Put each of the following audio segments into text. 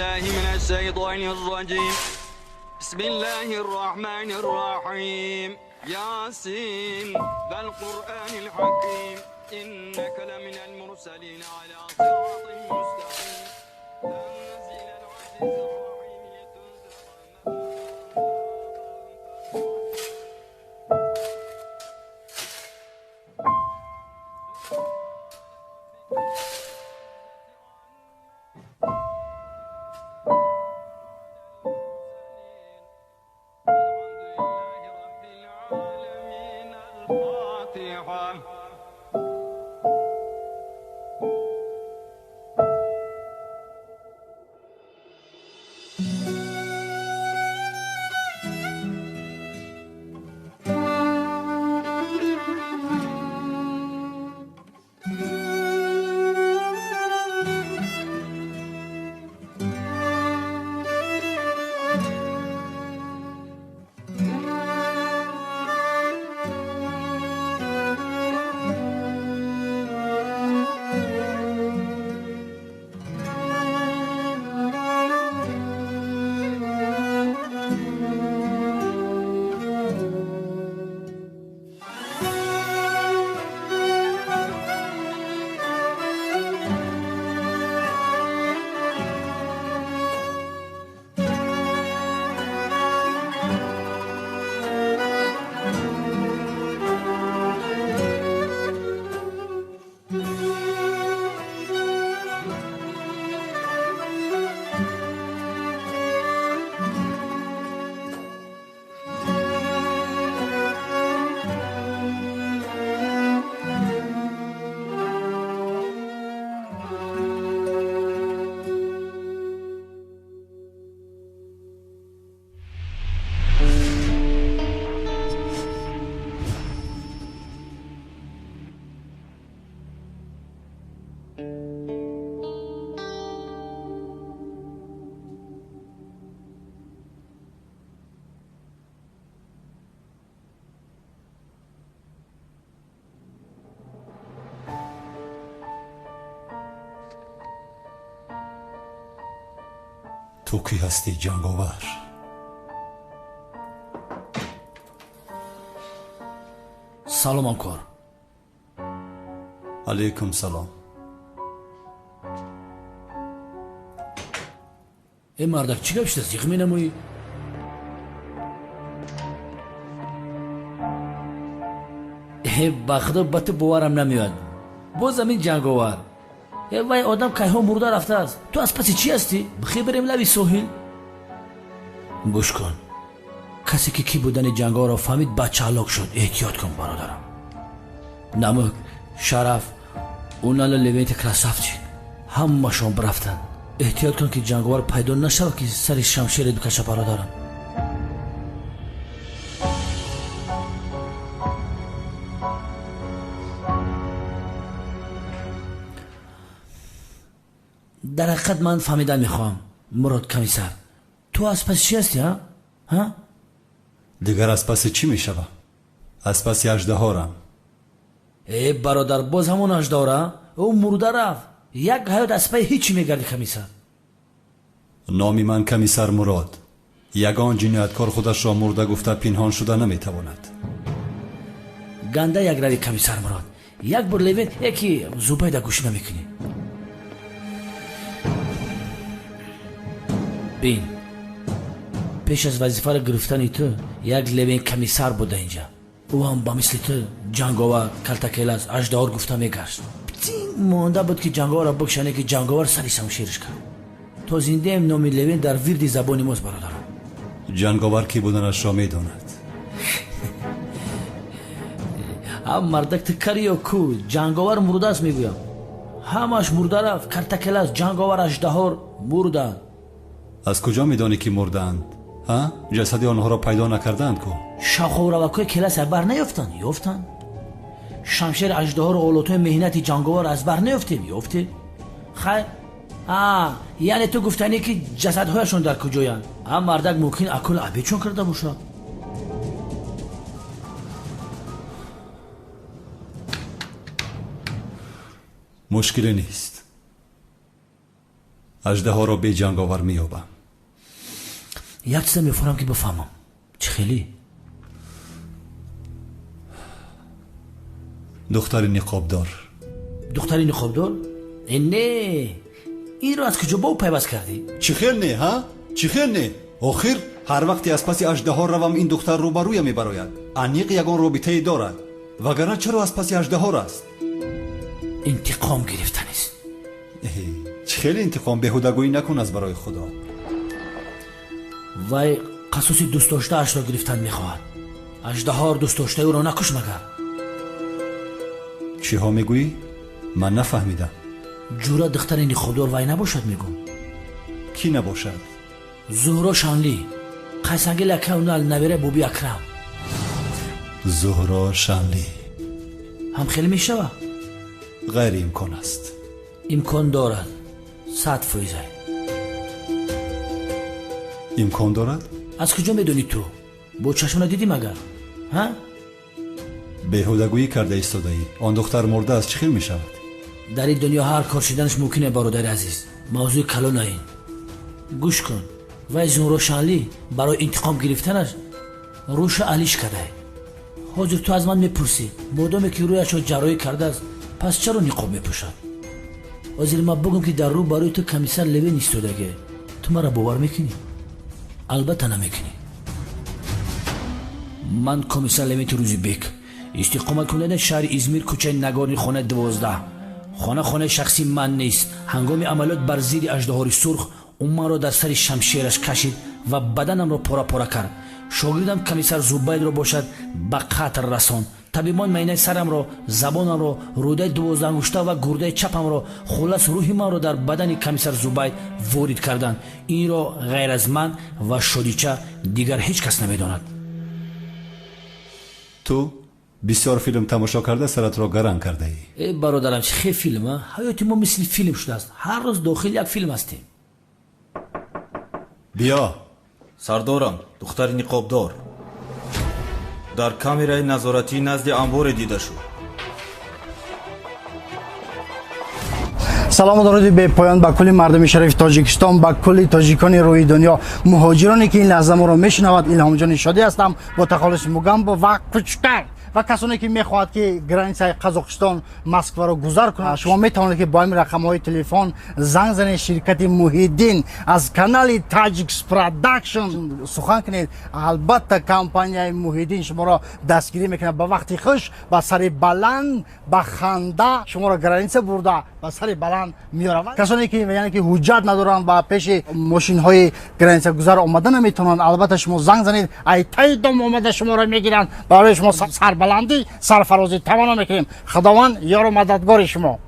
من الشيطان الرجيم. بسم الله الرحمن الرحيم. ياسين والقرآن الحكيم. إنك لمن المرسلين على صراط مستقيم. تنزيل العزيز الرحيم لتنذر الحمد لله رب العالمين. الفاتحة. Ту кӣ ҳастӣ, ҷанговар? Салом, ҳамкор. Алайкум салом. Э, мардак, чӣ гап шуда, зиқ менамоӣ? Э, ба худо, ба ту боварам намеояд. Боз ҳамин ҷанговар? Э, вай одам кайҳо мурда рафтааст. Ту аз паси чӣ ҳастӣ? Бихе, берем лаби соҳил. Гӯш кун, касе ки кӣ будани ҷанговарро фаҳмид, бача ҳалок шуд. Эҳтиёт кун, бародарам. Намук, Шараф, Унала, Левенти красавчик, ҳамашон бирафтанд. Эҳтиёт кун, ки ҷанговар пайдо нашавад, ки сари шамшерет бикаша, бародарам. Дар ҳақиқат, ман фаҳмидан мехоҳам, Мурод комиссар, ту аз паси чӣ ҳастӣ, ҳа? Дигар аз паси чӣ мешавам? Аз паси аждаҳорам. Э, бародар, боз ҳамон аждаҳора? Ӯ мурда рафт. Як ҳаёт аз пайи ҳечӣ мегардӣ, комиссар. Номи ман комиссар Мурод. Ягон ҷинояткор худашро мурда гуфта пинҳон шуда наметавонад. Ганда як рави, комиссар Мурод. Як бор Левент яки Зубайда гӯш намекунӣ. Бин, пеш аз вазифаро гирифтани ту як Левен комиссар буда инҷа. Ӯ ҳам ба мисли ту ҷанговар, калтакелас, аждаҳор гуфта мегашт. Монда буд, ки ҷанговарро бикшане, ки ҷанговар сари шамшериш кард. То зиндаем, номи Левен дар вирди забони мост, бародарам. Ҷанговар кӣ буданашро медонад. Ҳам, мардак, ту кари ё ку? Ҷанговар мурдааст, мегӯям. Ҳамаш мурда рафт: калтакелас, ҷанговар, аждаҳор мурданд. Аз куҷо медонӣ, ки мурдаанд, ҳа? Ҷасади онҳоро пайдо накардаанд ку. Шаховравакҳои келас аз бар наёфтанд? Ёфтанд. Шамшери аждаҳору олотҳои меҳнати ҷанговар аз бар наёфтем? Ёфтем. Хайр, а яъне ту гуфтанӣ, ки ҷасадҳояшон дар куҷоянд? А, мардак, мумкин акул абечон карда бошад. Мушкиле нест. Аждаҳоро беҷанговар меёбам. Як чиза мефурам ки бифаҳмам. Чӣ хелӣ? Духтари ниқобдор. Духтари ниқобдор? Э не, инро аз куҷо бо ӯ пайваст кардӣ? Чӣ хел не, ҳа? Чӣ хел не? Охир ҳар вақте аз паси аждаҳо равам, ин духтар рӯбарӯя мебарояд. Аниқ ягон робитае дорад. Вагарна чаро аз паси аждаҳор аст? Интиқом гирифтанист. Чӣ хеле интиқом? Беҳудагӯӣ накун аз барои Худо. Вай қасоси дӯстдоштаашро гирифтан мехоҳад. Аждаҳор дӯстдоштаи ӯро накуш магар. Чиҳо мегӯӣ? Ман нафаҳмидам. Ҷура духтари ниқобдор вай набошад, мегӯм. Кӣ набошад? Зуҳро Шанлӣ, Қайсангил Акаунал, набираи Боби Акрам. Зуҳро Шанлӣ ҳам хеле мешавад? Ғайриимкон аст. Имкон дорад, 100%. Имкон дорад? Аз куҷо медонӣ ту? Бо чашмона дидӣ магар? Ҳа? Беҳудагӯӣ карда истодаӣ. Он духтар мурда аст, чӣ хел мешавад? Дар ин дунё ҳар кор шиданаш мумкин е, бародари азиз. Мавзӯи калона ин. Гӯш кун, вай Зуҳро Шанлӣ барои интиқом гирифтанаш рӯша алиш кардае. Ҳозир ту аз ман мепурсӣ, модоме ки рӯяшро ҷарроҳӣ кардааст, пас чаро ниқоб мепӯшад? Ҳозир ман бигӯм ки дар рӯ барои ту комиссар Левин истодаге, ту маро бовар мекунӣ? Албатта намекунӣ. Ман комиссар Левинти Рӯзибек, истиқоматкунандаи шаҳри Измир, кӯчаи Нагорни, хонаи 12. Хона хонаи шахсии ман нест. Ҳангоми амалиёт бар зидди аждаҳори сурх, ӯ манро дар сари шамшераш кашид ва баданамро пора-пора кард. Шогирдам комиссар Зубайдро бошад ба қатл расон. Табибон майнаи сарамро, забонамро, рӯдаи 12 ангушта ва гурдаи чапамро, хуллас рӯҳи манро дар бадани комиссар Зубайд ворид карданд. Инро ғайр аз ман ва Шодича дигар ҳеҷ кас намедонад. Ту бисёр филм тамошо карда саратро гаранг кардаӣ. Э бародарам, чӣ хел филм, а? Ҳаёти мо мисли филм шудааст. Ҳар рӯз дохили як филм ҳастем. Биё. Сардорам, духтари ниқобдор дар камераи назоратӣ назди амборе дида шуд. Салому дуруди бепоён ба кулли мардуми шарифи Тоҷикистон, ба кулли тоҷикони рӯи дунё, муҳоҷироне ки ин лаҳза моро мешунавад. Илҳомҷони Шодӣ ҳастам бо тахаллуси Мугамбо ва Кучкар ва касоне ки мехоҳад ки границаи Қазоқистон Москваро гузар кунад, шумо метавонед ки бо ҳамин рақамҳои телефон занг занед. Ширкати Муҳиддин аз канали Таҷикс Продакшн сухан кунед. Албатта компанияи Муҳиддин шуморо дастгирӣ мекунад. Ба вақти хуш, ба сари баланд, ба ханда шуморо граница бурда ба сари баланд меёрад. Касоне ки яъне ки ҳуҷҷат надоранд ва пеши мошинҳои границагузар омада наметавонанд, албатта шумо занг занед, ай таи дом омада шуморо мегиранд. Барои шумо сарбаландӣ, сарфарозӣ таманно мекунем. Худованд ёру мададгори шумо.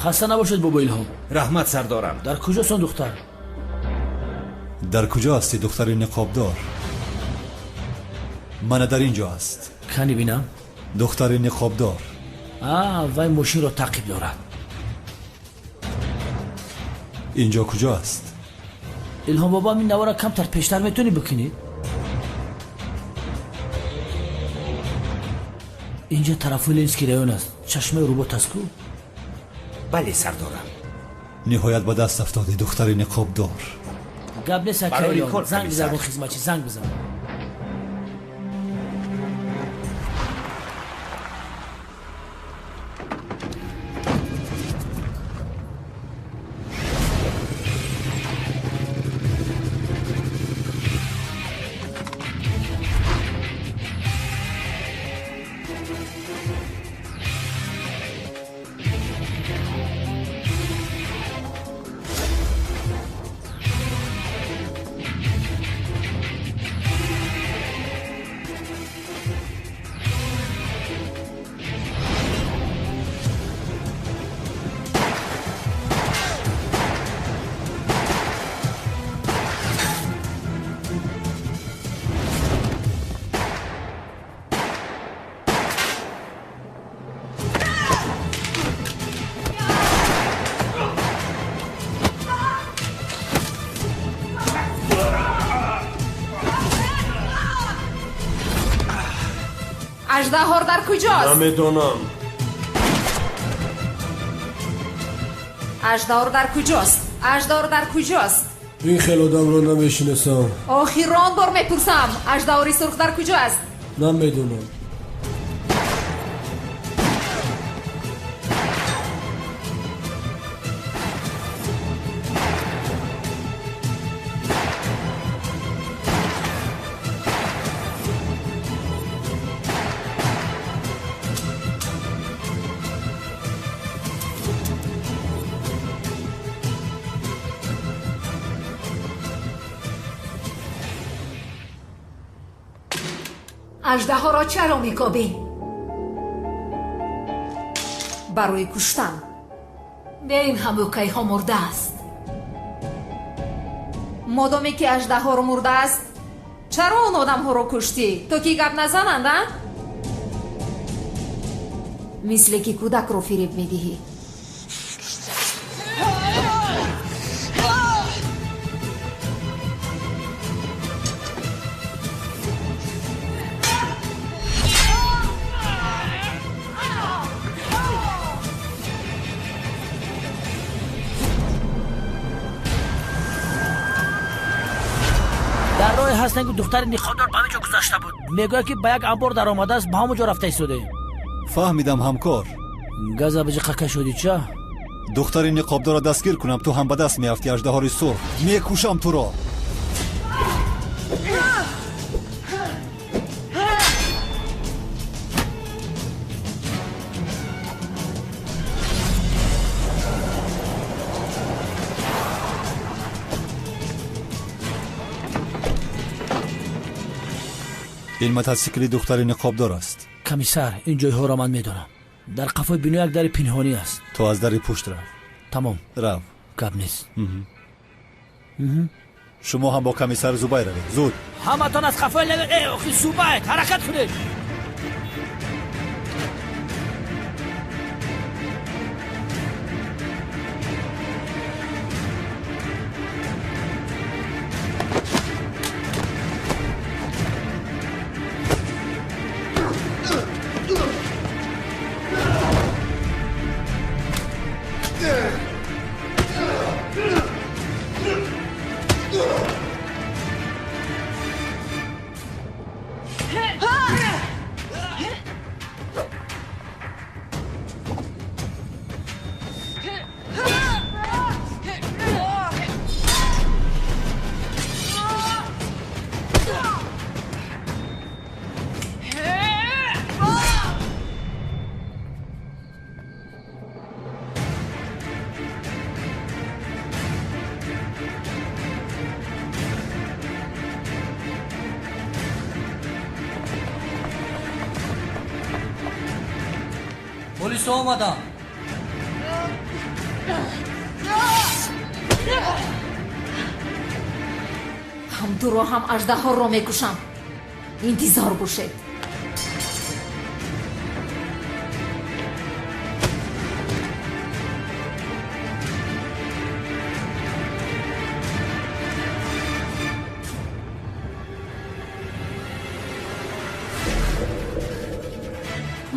Хаста набошед, бобо Илҳом. Раҳмат, сардорам. Дар куҷост он духтар? Дар куҷо ҳастӣ, духтари ниқобдор? Мана дар ин ҷо аст. Кани бинам. Духтари ниқобдор. А, вай мошинро таъқиб дорад. Ин ҷо куҷо аст? Илҳом бобо, ин навора камтар пештар метавонӣ бикунӣ? Инҷа тарафи Ленинский район аст. Чашмаи рубот аст ку? Бале, сардорам. Ниҳоят ба даст афтодӣ, духтари ниқобдор. Гап нест, ака Илҳом. Занг бизан, бо хизматчӣ занг бизан. Аждаҳор дар куҷост? Намедонам. Аждаҳор дар куҷост? Аждаҳор дар куҷост? Ин хел одамро намешиносам. Охирон бор мепурсам, аждаҳори сурх дар куҷо аст? Намедонам. Аждаҳоро чаро мекобӣ? Барои куштан. Не, ин ҳам ӯкайҳо мурдааст. Модоме ки аждаҳор мурдааст, чаро он одамҳоро куштӣ? То ки гап назананд, а? Мисле ки кӯдакро фиреб медиҳӣ. Дар роҳе ҳастанд, ки духтари ниқобдор ба ҳамин ҷо гузашта буд. Мегӯяд, ки ба як амбор даромадааст, ба ҳамон ҷо рафта истодаем. Фаҳмидам, ҳамкор. Газа биҷиқа кашодӣ ча? Духтари ниқобдорро дастгир кунам, ту ҳам ба даст меафтӣ, аждаҳори сурх. Мекушам туро. Ин мотосикли духтари ниқобдор аст. Комиссар, ин ҷойҳоро ман медонам. Дар қафои бино як дари пинҳонӣ аст. Ту аз дари пушт рав. Тамом. Рав. Гап нест. Шумо ҳам бо комиссар Зубайр равед. Зуд. Ҳаматон аз қафои лави охи Зубайр ҳаракат кунед. Полис омадам. Ҳам туро, ҳам аждаҳорро мекушам. Интизор бошед.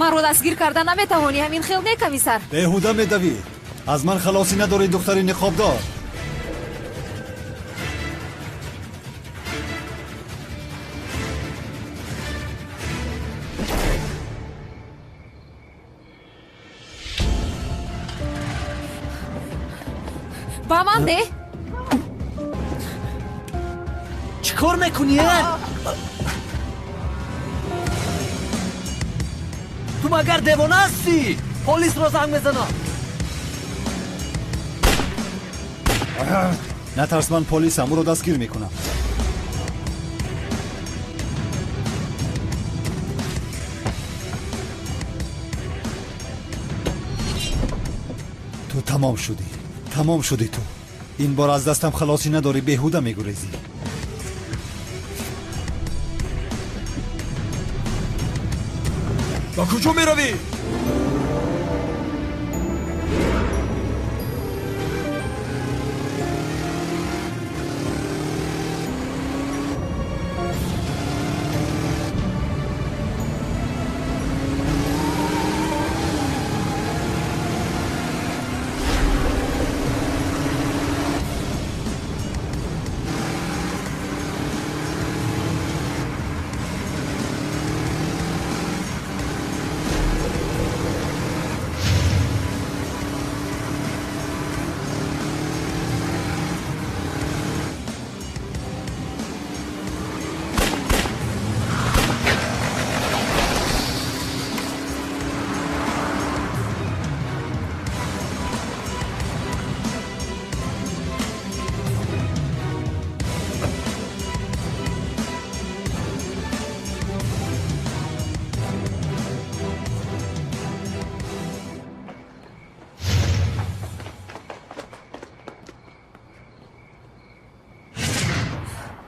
Маро дастгир карда наметавонӣ, ҳамин хел не, комиссар? Беҳуда медавӣ. Аз ман халосӣ надорӣ, духтари ниқобдор. Ба ман де? Чӣ кор мекунӣ? Ту магар девона ҳастӣ? Полисро занг мезанам. Натарс, ман полисам, ӯро дастгир мекунам. Ту тамом шудӣ, тамом шудӣ ту. Ин бор аз дастам халосӣ надорӣ, беҳуда мегурезӣ. Ба куҷо меравӣ?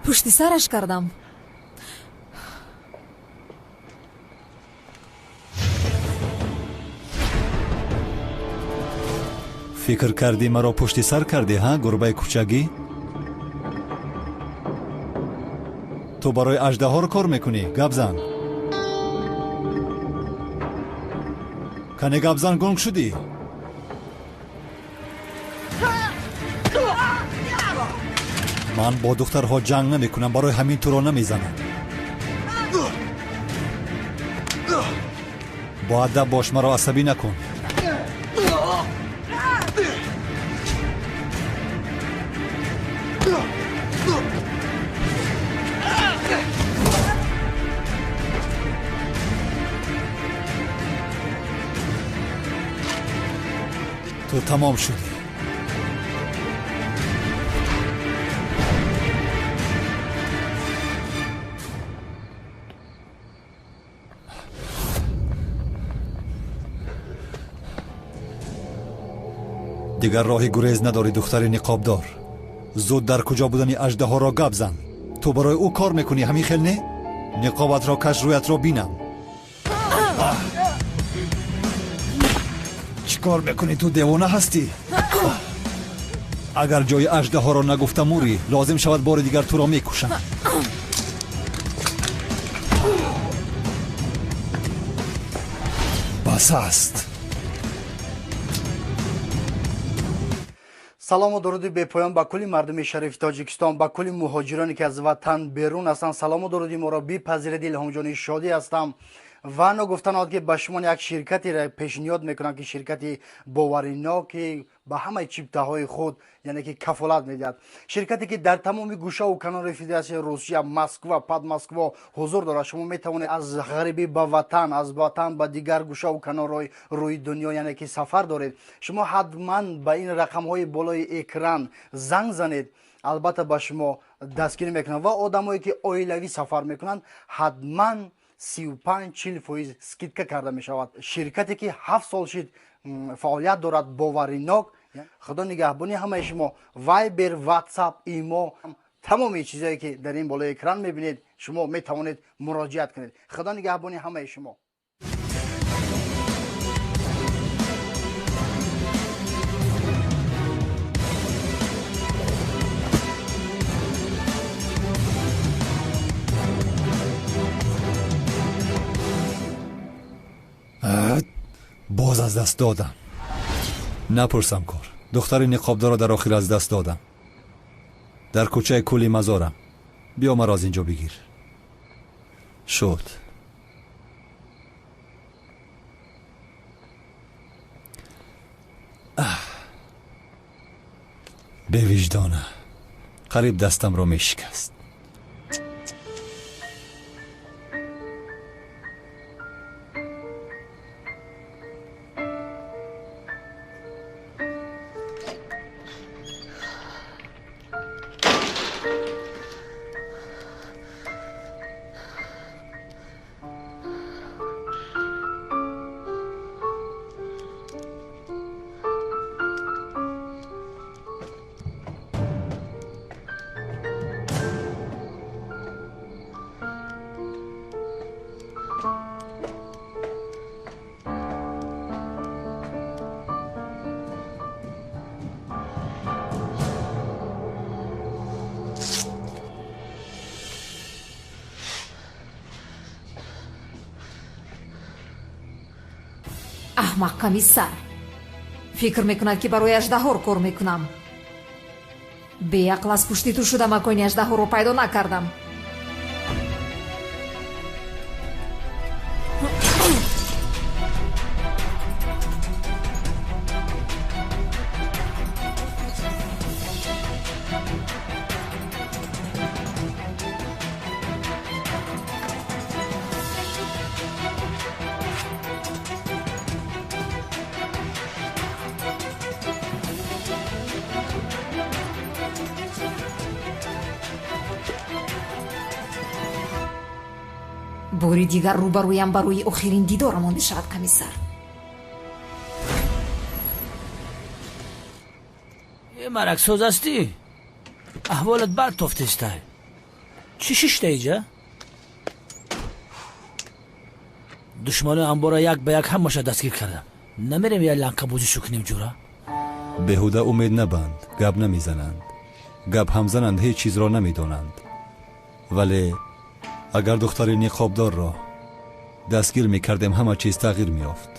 Пушти сараш кардам. Фикр кардӣ, маро пушти сар кардӣ, ҳа, гурбаи кӯчагӣ? Ту барои аждаҳор кор мекунӣ? Гап зан, кане, гап зан. Гунг шудӣ? Ман бо духтарҳо ҷанг намекунам, барои ҳамин туро намезанам. Боадаб бош, маро асабӣ накун. Ту тамом шудӣ. Дигар роҳи гурез надорӣ, духтари ниқобдор. Зуд дар куҷо будани аждаҳоро гап зан. Ту барои ӯ кор мекунӣ, ҳамин хел не? Ниқобатро каш, рӯятро бинам. Чӣ кор мекунӣ? Ту девона ҳастӣ? Агар ҷои аждаҳоро нагуфта мурӣ, лозим шавад, бори дигар туро мекушам. Бас аст. Салому дуруди бепоён ба кулли мардуми шарифи Тоҷикистон, ба кулли муҳоҷироне, ки аз ватан берун ҳастанд. Салому дуруди моро бипазиред. Илҳомҷони Шодӣ ҳастам ва ногуфта наояд, ки ба шумо як ширкатеро пешниҳод мекунам, ки ширкати боваринок, ки ба ҳамаи чиптаҳои худ, яъне ки кафолат медиҳад, ширкате, ки дар тамоми гӯшаву канори Федератсияи Русия, Москва, Подмосква ҳузур дорад. Шумо метавонед аз ғарибӣ ба ватан, аз ватан ба дигар гӯшаву канорҳои рӯи дунё, яъне ки сафар доред. Шумо ҳатман ба ин рақамҳои болои экран занг занед, албатта ба шумо дастгирӣ мекунанд. Ва одамое, ки оилавӣ сафар мекунанд, ҳатман 35-40% скидка карда мешавад. Ширкате, ки 7 сол шид фаъолият дорад, боваринок. Худо нигаҳбони ҳамаи шумо. Вайбер, Ватсап, Имо, тамоми чизое, ки дар ин болои экран мебинед, шумо метавонед муроҷиат кунед. Худо нигаҳбони ҳамаи шумо. Боз аз даст додам. Напурсам кор. Духтари ниқобдорро дар охир аз даст додам. Дар кӯчаи кӯли мазорам. Биё, маро аз ин ҷо бигир. Шуд. Бевиҷдона, қариб дастамро мешикаст. Аҳмақ комиссар фикр мекунад, ки барои аждаҳор кор мекунам. Беақл, аз пушти ту шуда макони аждаҳорро пайдо накардам. Бори дигар рӯбарӯям барои охирин дидорамон мешавад, комиссар. Э, мараксоз ҳастӣ? Аҳволат бад тофтестай. Чӣ шишта иҷа? Душманои амбора як ба як ҳамаша дастгир кардам. Намерем як ланкабозишу кунем, ҷура? Беҳуда умед набанд, гап намезананд. Гап ҳам зананд, ҳеҷ чизро намедонанд. Вале агар духтари ниқобдорро дастгир мекардем, ҳама чиз тағйир меёфт.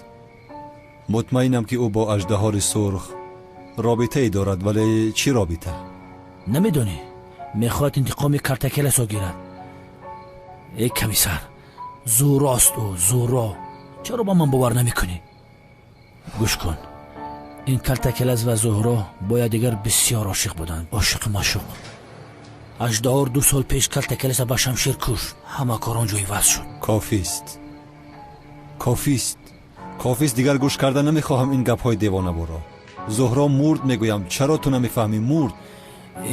Мутмаинам, ки ӯ бо аждаҳори сурх робитае дорад, вале чӣ робита? Намедонӣ, мехоҳад интиқоми картакеласо гирад. Э, комиссар, зӯрост ӯ, зӯро. Чаро ба ман бовар намекунӣ? Гӯш кун, ин калтакелас ва Зуҳро бояд дигар бисёр ошиқ буданд, ошиқи маъшуқ. Аждаҳор 2 сол пеш калтакеласа ба шамшер кушт. Ҳама кор он ҷо иваз шуд. Кофист, кофист, кофист. Дигар гӯш карда намехоҳам ин гапҳои девонаборо. Зуҳро мурд, мегӯям. Чаро ту намефаҳмӣ? Мурд.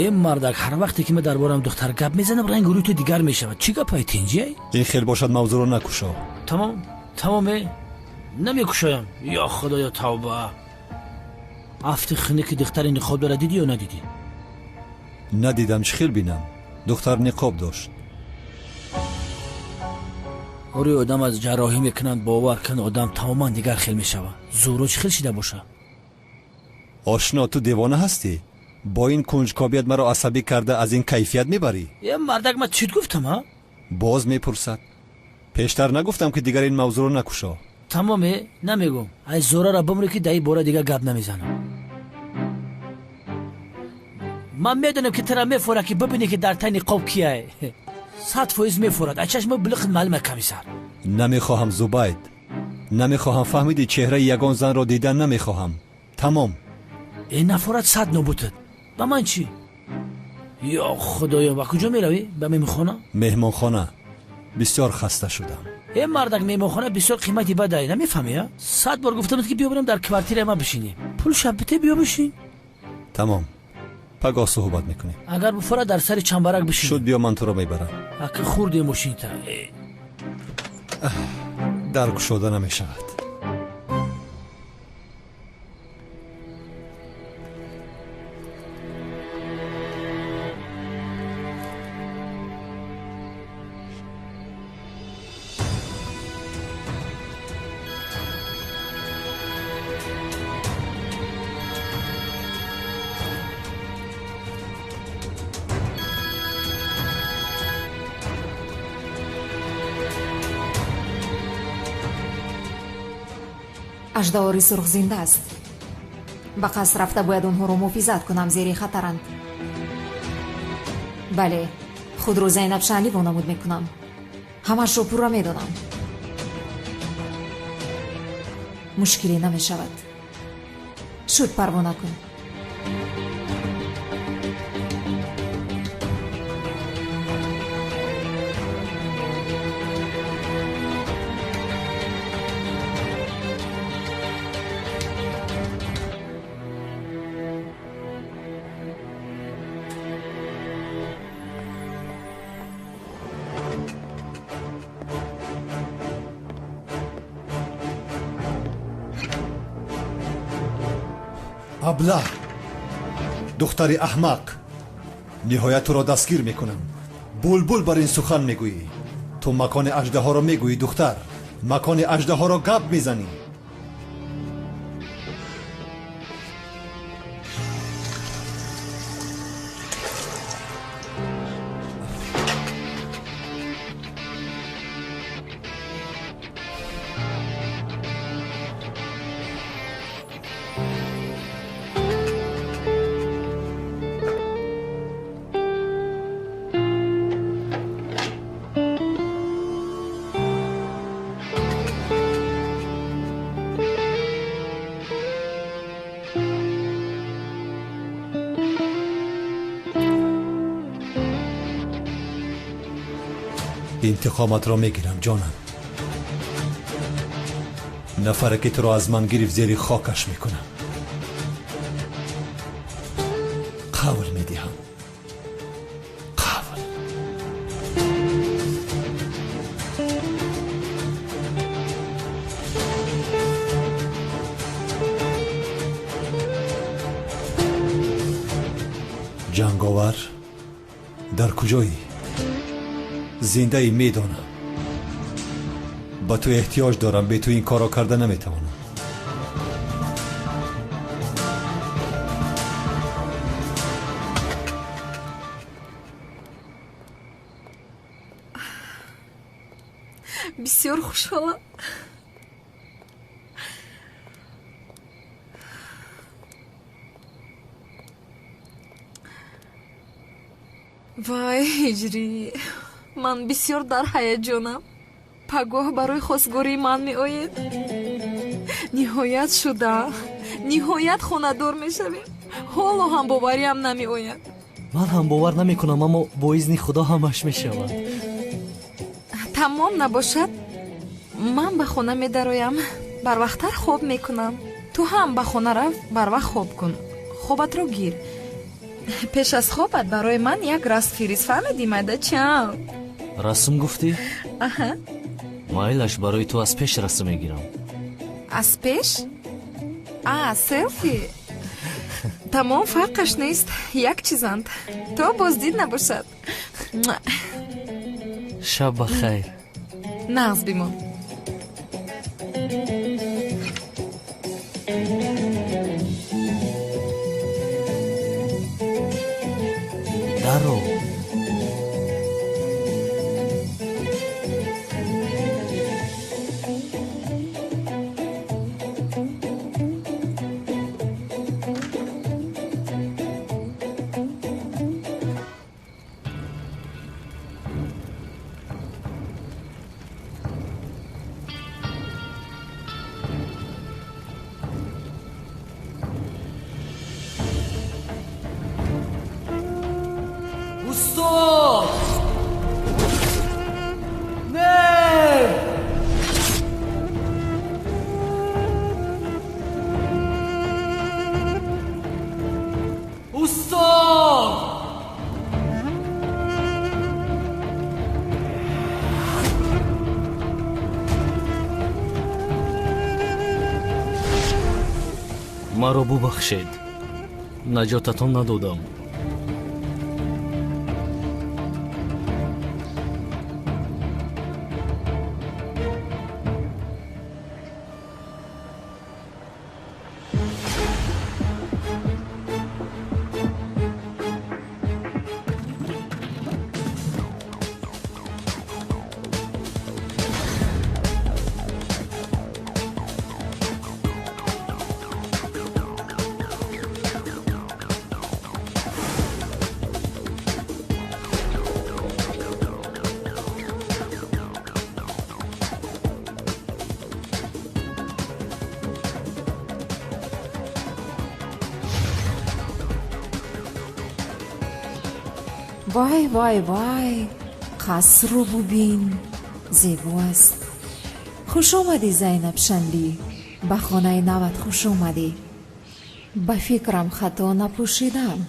Э, мардак, ҳар вақте ки ман дар бораам духтар гап мезанам, рангу рӯи ту дигар мешавад. Чӣ гапае, тинҷиай? Ин хел бошад, мавзӯъро накушо. Тамом, тамоме, намекушоям. Ё худоё, тавба! Афти хунуки духтари ниқоб дора дидӣ ё надидӣ? Надидам, чӣ хел бинам? Духтар ниқоб дошт. Ори, одам аз ҷарроҳӣ мекунанд, бовар кун, одам тамоман дигар хел мешавад. Зӯро чӣ хел шида боша? Ошно, ту девона ҳастӣ? Бо ин кунҷкобият маро асабӣ карда, аз ин кайфият мебарӣ. Е, мардак, ман чит гуфтам, а? Боз мепурсад. Пештар нагуфтам, ки дигар ин мавзӯъро накушо? Тамоме, намегӯм. Ай зораро бимрӣ, ки дар ин бора дигар гап намезанам. Ман медонам, ки тура мефорад, ки бибинӣ, ки дар таи ниқоб кияй. 100% мефорад. Аз чашми билиқат маълума, комиссар. Намехоҳам, Зубайд, намехоҳам, фаҳмидӣ? Чеҳраи ягон занро дидан намехоҳам. Тамом. Э, нафорад, сад нобутад. Ба ман чӣ? Ё худоё, ба куҷо меравӣ? Ба меҳмонхона? Меҳмонхона. Бисёр хаста шудам. Э, мардак, меҳмонхона бисёр қимати бадай, намефаҳмӣ? А, 100 бор гуфтамад, ки биё бирем, дар квартираи ман бишинем. Пул шаб бите, биё бишин. Тамом, пагоҳ суҳбат мекунем. Агар буфора, дар сари чамбарак бишин. Шуд, биё, ман туро мебарам. Ака, хурде мошинта. Дар кушода намешавад. Аждаҳори сурх зинда аст. Ба қаср рафта бояд онҳоро муҳофизат кунам, зери хатаранд. Бале, худро Зайнаб Шаъли вонамуд мекунам. Ҳамашро пурра медонам. Мушкиле намешавад. Шуд, парво накун. Аблаҳ, духтари аҳмақ, ниҳоят туро дастгир мекунам. Булбул бар ин сухан мегӯӣ. Ту макони аждаҳоро мегӯӣ, духтар, макони аждаҳоро гап мезанӣ. Интиқоматро мегирам, ҷонам. Нафаре ки туро аз ман гирифт, зери хокаш мекунам. Қавл медиҳам. Қавл. Ҷанговар, дар куҷоӣ? Зиндаӣ, медонам. Ба ту эҳтиёҷ дорам, бе ту ин корро карда наметавонам. Бисёр хушҳолам. Вай, ҳиҷрӣ, ман бисёр дар ҳаяҷонам. Пагоҳ барои хостгории ман меоед. Ниҳоят шуда, ниҳоят хонадор мешавем. Ҳоло ҳам бовариам намеояд. Ман ҳам бовар намекунам, аммо бо изни Худо ҳамаш мешавад. Тамом набошад, ман ба хона медароям, барвақттар хоб мекунам. Ту ҳам ба хона рав, барвақт хоб кун, хобатро гир. Пеш аз хобат барои ман як расм фирист, фаҳмидӣ, майдачам? Расм гуфтӣ? Аҳа. Майлаш, барои ту аз пеш расм мегирам. Аз пеш? А, селфи. Тамом, фарқаш нест, як чизанд. То боздид набошад. Шаб ба хайр. Нағз бимон. Даро. Устод! Не! Устод! Маро бубахшед, наҷотатон надодам. Вай, вай, вай, қасру бубин, зебо аст. Хуш омадӣ, Зайнаб Шанлӣ, ба хонаи нават хуш омадӣ. Ба фикрам хато напӯшидам.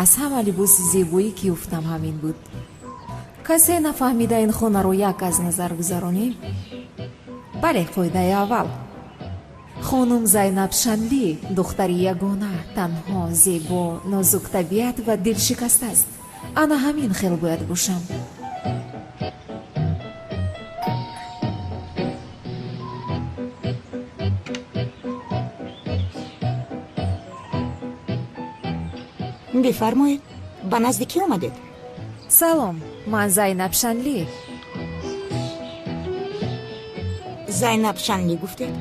Аз ҳама либоси зебоӣ ки ёфтам ҳамин буд. Касе нафаҳмида ин хонаро як аз назар гузаронем? Бале, қоидаи аввал. Хонум Зайнаб Шанлӣ духтари ягона, танҳо, зебо, нозуктабиат ва дилшикаста аст. Ана ҳамин хел бояд бошам. Бифармоед, ба назди кӣ омадед? Салом, ман Зайнаб Шанлӣ. Зайнаб Шанлӣ гуфтед?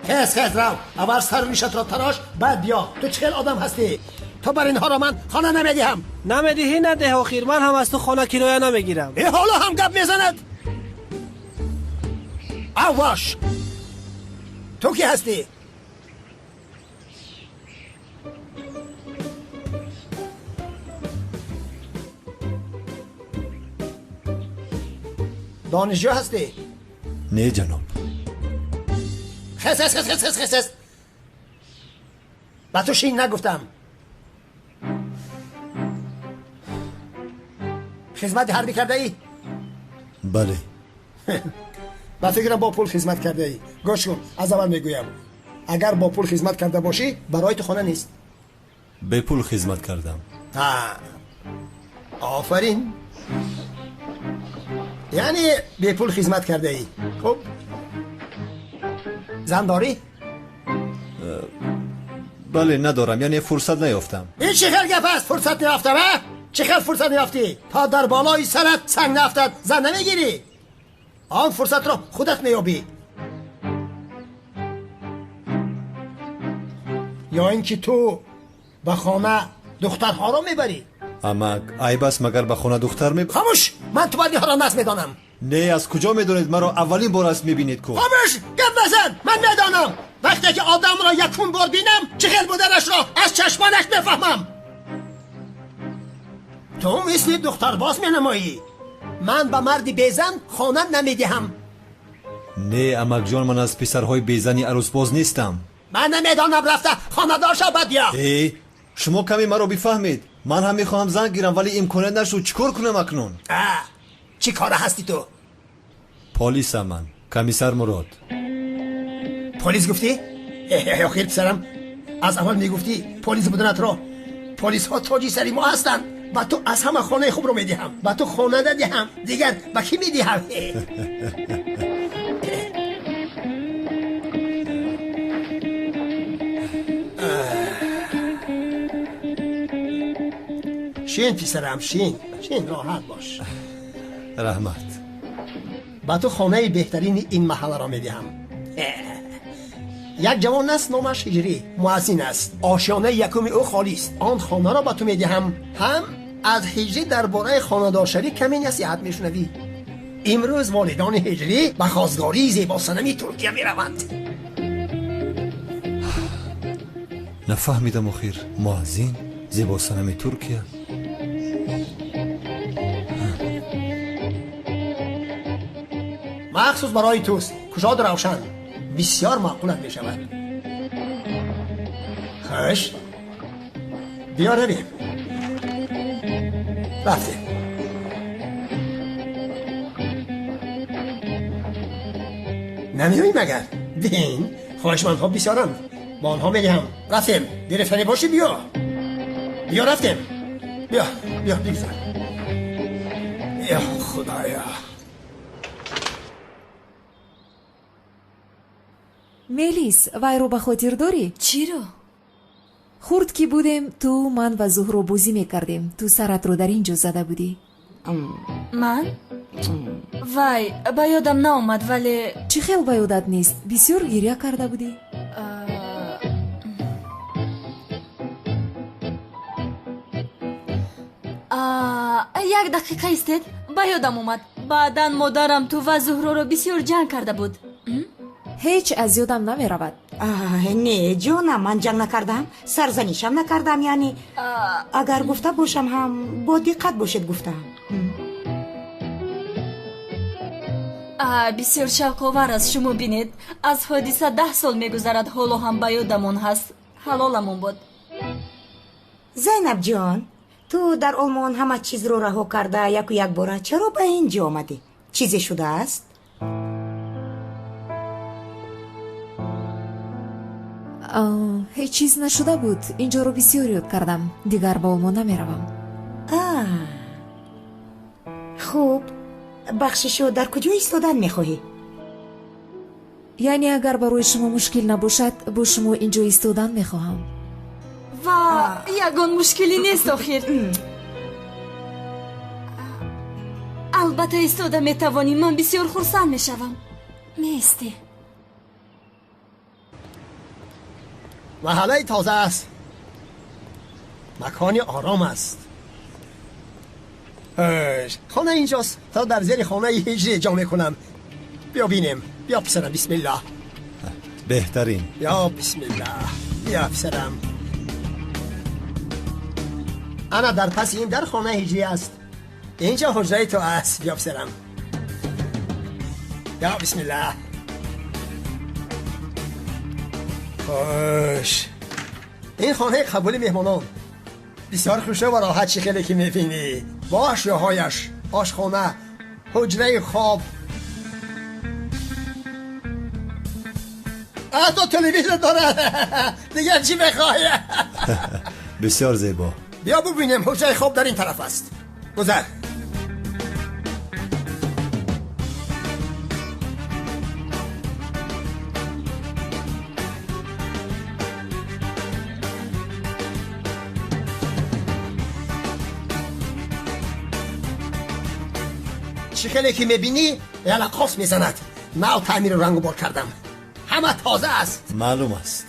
Хез, хез, рав. Аввал сару ришатро тарош, баъд биё. Ту чӣ хел одам ҳастӣ? То бар инҳоро ман хона намедиҳам. Намедиҳӣ, надеҳ, охир ман ҳам аз ту хона кироя намегирам. Э, ҳоло ҳам гап мезанад. Аввош, ту кӣ ҳастӣ? Донишҷӯ ҳастӣ? Не, ҷаноб. Хез, хез, хез, хез, хез, хез. Ба ту шин нагуфтам. Хизмати ҳарбӣ кардаӣ? Бале. Ба фикрам, бо пул хизмат кардаӣ. Гӯш кун, аз аввал мегӯям, агар бо пул хизмат карда бошӣ, барои ту хона нест. Бепул хизмат кардам. Офарин, яъне бепул хизмат кардаӣ. Хуб, зан дорӣ? Бале, надорам, яъне фурсат наёфтам. Ин чӣ хел гап аст, фурсат наёфтам? А чӣ хел фурсат наёфтӣ? То дар болои сарат санг нафтад, зан намегирӣ. Он фурсатро худат меёбӣ ё ин ки ту ба хона духтарҳоро мебарӣ. Амак, айб аст, магар ба хона духтар ме Хомӯш! Ман ту бадиҳоро нас медонам. Не, аз куҷо медонед? Маро аввалин бор аст мебинед ку. Хомӯш, гап назан! Ман медонам. Вақте ки одамро якум бор бинам, чӣ хел буданашро аз чашмонаш мефаҳмам. Ту мисли духтарбоз менамоӣ. Ман ба марди безан хона намедиҳам. Не, амакҷон, ман аз писарҳои безани арӯсбоз нестам. Ман намедонам, рафта хонадор шав, баъд биё. Э, шумо каме маро бифаҳмед. Ман ҳам мехоҳам зан гирам, вале имконият нашуд. Чӣ кор кунам акнун? Чӣ кора ҳастӣ ту? Полисам ман, комиссар Мурод. Полис гуфтӣ? Охир, писарам, аз аввал мегуфтӣ полис буданатро. Полисҳо тоҷи сари мо ҳастанд. Ба ту аз ҳама хонаи хубро медиҳам. Ба ту хона надиҳам, дигар ба кӣ медиҳам? Шин, писарам, шин, шин, роҳат бош. Раҳмат. Ба ту хонаи беҳтарини ин маҳалларо медиҳам. Як ҷавон аст, номаш Ҳиҷрӣ, муаззин аст. Ошёнаи якуми ӯ холист. Он хонаро ба ту медиҳам. Ҳам аз Ҳиҷрӣ дар бораи хонадоршавӣ каме насиҳат мешунавӣ. Имрӯз волидони Ҳиҷрӣ ба хостгории зебосанами Туркия мераванд. Нафаҳмидам охир, муаззин, зебосанами Туркия. Махсус барои туст, кушоду равшан, бисёр маъқулат мешавад. Хуш, биё равем. Рафтем. Намеоӣ магар? Бин, хоҳишмандҳо бисёранд, ба онҳо медиҳам. Рафтем, гирифтанӣ бошӣ, биё, биё, рафтем. Биё, биё, бигзар. Ё худоё! Мелис, вайро ба хотир дорӣ? Чиро? Хурд ки будем, ту, ман ва Зуҳро бозӣ мекардем. Ту саратро дар ин ҷо зада будӣ. Ман? Вай, ба ёдам наомад, вале Чӣ хел ба ёдат нест? Бисёр гиря карда будӣ. Як дақиқа истед, ба ёдам омад. Баъдан модарам ту ва Зуҳроро бисёр ҷанг карда буд. Ҳеҷ аз ёдам намеравад. Не, ҷонам, ман ҷанг накардам, сарзанишам накардам. Яъне агар гуфта бошам ҳам, бо диққат бошед гуфтаам. Бисёр шавқовар аст. Шумо бинед, аз ҳодиса 10 сол мегузарад, ҳоло ҳам ба ёдамон ҳаст. Ҳалоламон бод. Зайнабҷон, ту дар Олмон ҳама чизро раҳо карда, яку якбора чаро ба ин ҷо омадӣ? Чизе шудааст? Ҳеҷ чиз нашуда буд. Инҷоро бисёр ёд кардам, дигар ба Олмон намеравам. Хуб, бахшишо, дар куҷо истодан мехоҳӣ? Яъне агар барои шумо мушкил набошад, бо шумо инҷо истодан мехоҳам. Ва ягон мушкилӣ нест охир. Албатта, истода метавонӣ, ман бисёр хурсанд мешавам. Меистӣ. Маҳаллаи тоза аст, макони ором аст. Хона инҷост. То дар зери хонаи ҳиҷрӣ ҷо мекунам. Биё бинем. Биё писарам, бисмиллаҳ. Беҳтарин. Ё бисмиллаҳ. Биё писарам. Ана дар паси ин дар хонаи ҳиҷрӣ аст. Инҷо ҳуҷраи ту аст. Биё писарам. Ё бисмиллаҳ. Хуш. Ин хонаи қабули меҳмонон. Бисёр хушрӯ ва роҳат, чӣ хеле ки мебинӣ. Бо ашёҳояш, ошхона, ҳуҷраи хоб. Ҳатто телевизор дорад. Дигар чӣ мехоҳӣ? Бисёр зебо. Биё бубинем, ҳуҷраи хоб дар ин тараф аст. Гузар. Чӣ хеле ки мебинӣ, ялақос мезанад. Нав таъмиру рангу бор кардам. Ҳама тоза аст. Маълум аст.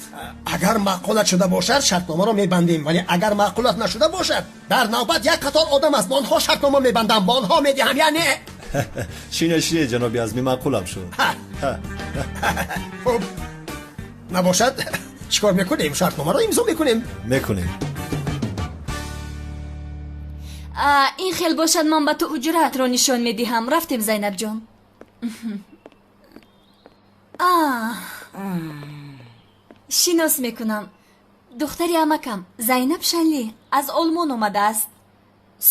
Агар маъқулат шуда бошад, шартномаро мебандем, вале агар маъқулат нашуда бошад, дар навбат як қатор одам аст, бо онҳо шартнома мебандам, бо онҳо медиҳам, яъне шине, шине, ҷаноби Азмӣ, маъқулам шуд. Хуб набошад, чӣ кор мекунем? Шартномаро имзо мекунем. Мекунем. Ин хел бошад, ман ба ту уҷраатро нишон медиҳам. Рафтем, Зайнабҷон. Шинос мекунам. Духтари амакам Зайнаб Шанли аз Олмон омадааст.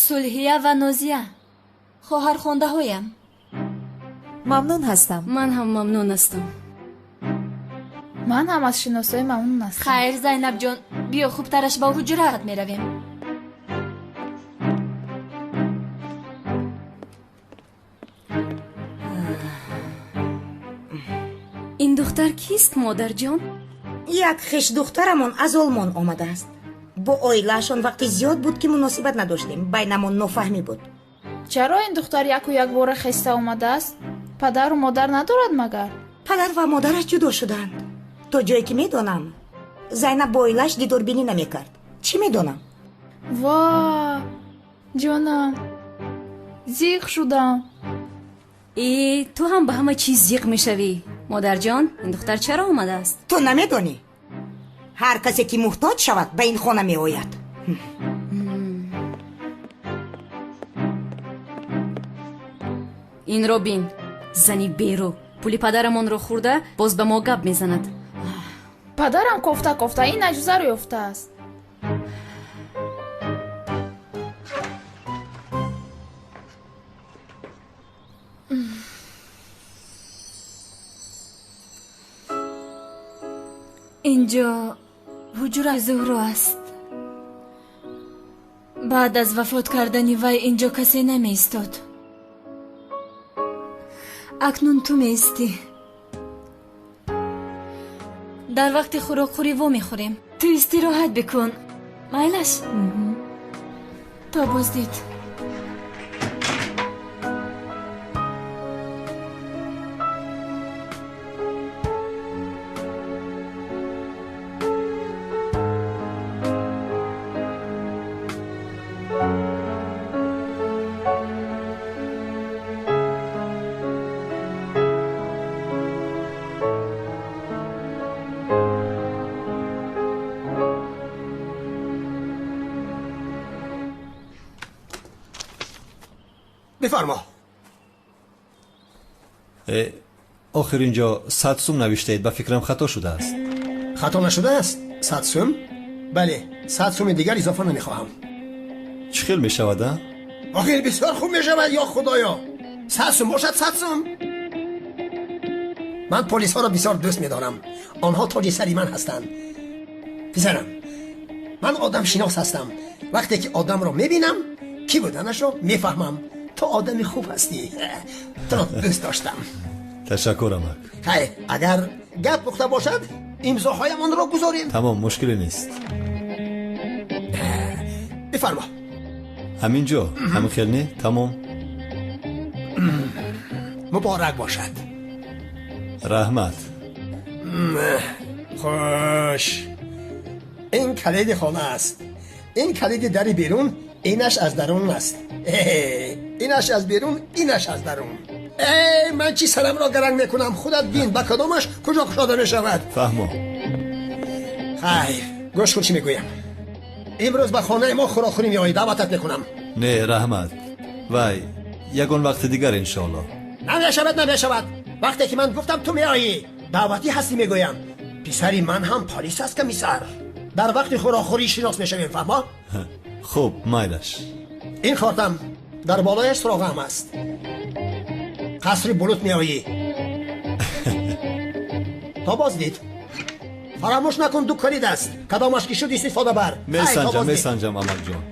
Сулҳия ва Нозия хоҳархондаҳоям. Мамнун ҳастам. Ман ҳам мамнун ҳастам. Ман ҳам аз шиносоӣ мамнун ҳастам. Хайр, Зайнабҷон, биё хубтараш ба ҳуҷраат меравем. Ин духтар кист, модарҷон? Як хешдухтарамон аз Олмон омадааст. Бо оилаашон вақти зиёд буд, ки муносибат надоштем. Байнамон нофаҳмӣ буд. Чаро ин духтар яку якбора хеста омадааст? Падару модар надорад магар? Падар ва модараш ҷудо шуданд. То ҷое ки медонам, Зайнаб бо оилааш дидорбинӣ намекард. Чӣ медонам? Ва ҷонам, зиқ шудам. Э, ту ҳам ба ҳама чиз зиқ мешавӣ. Модарҷон, ин духтар чаро омадааст? Ту намедонӣ? Ҳар касе ки муҳтоҷ шавад, ба ин хона меояд. Инро бин, зани берӯ пули падарамонро хӯрда, боз ба мо гап мезанад. Падарам кофта кофта ин аҷузаро ёфтааст. Инҷо ҳуҷраи Зуҳро аст. Баъд аз вафот кардани вай инҷо касе намеистод. Акнун ту меистӣ. Дар вақти хӯрокхӯрӣ во мехӯрем. Ту истироҳат бикун. Майлаш? То боздид. Бифармо. Охир инҷо 100 сум навиштаед, ба фикрам хато шудааст. Хато нашудааст. 100 сум? Бале, 100 суми дигар изофа намехоҳам. Чӣ хел мешавад, а? Охир бисёр хуб мешавад, ё худоё. 100 сум бошад, 100 сум. Ман полисҳоро бисёр дӯст медорам. Онҳо тоҷи сари ман ҳастанд. Писарам, ман одамшинос ҳастам. Вақте ки одамро мебинам, кӣ буданашро мефаҳмам. Ту одами хуб ҳастӣ. Туро дӯст доштам. Ташаккур, амак. Хайр, агар гап пухта бошад, имзоҳоямонро гузорем. Тамом, мушкиле нест. Бифармо. Ҳамин ҷо, ҳамин хел не? Тамом. Муборак бошад. Раҳмат. Хуш. Ин калиди хона аст, ин калиди дари берун, инаш аз дарун аст. Инаш аз берун, инаш аз дарун. Эй, ман чӣ сарамро гаранг мекунам, худат бин ба кадомаш куҷо кушода мешавад. Фаҳмо. Хайр, гӯш кун чӣ мегӯям. Имрӯз ба хонаи мо хӯрокхӯрӣ меоӣ, даъватат мекунам. Не, раҳмат. Вай, ягон вақти дигар иншоалло. Намешавад, намешавад. Вақте ки ман гуфтам ту меоӣ, даъватӣ ҳастӣ мегӯям. Писари ман ҳам полис аст, комиссар. Дар вақти хӯрокхӯрӣ шинос мешавем, фаҳмо? Хуб, майлаш. Ин кортам дар болояш суроғаам аст. Қасри Булут меоӣ. То боздид. Фаромӯш накун, ду калид аст. Кадомаш ки шуд истифода бар. Месанҷам, месанҷам, амакҷон.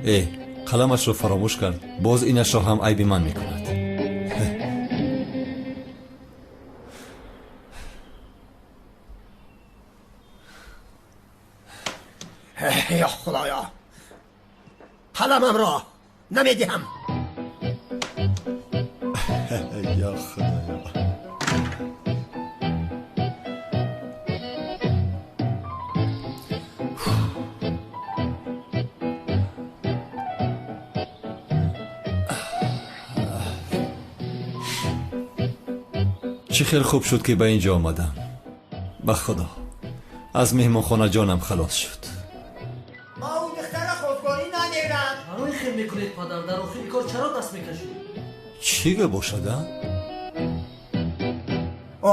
Э, қаламашро фаромӯш кард, боз инашро ҳам айби ман мекунад. Ё Худоё, қаламамро намедиҳам. Ё Худоё. Чӣ хел хуб шуд, ки ба ин ҷо омадам. Ба Худо, аз меҳмонхона ҷонам халос шуд. Ма ӯ духтара хостгорӣ намерам. Чаро ин хел мекунед, падар? Дар охири кор чаро даст мекашед? Чӣ гап бошад, а?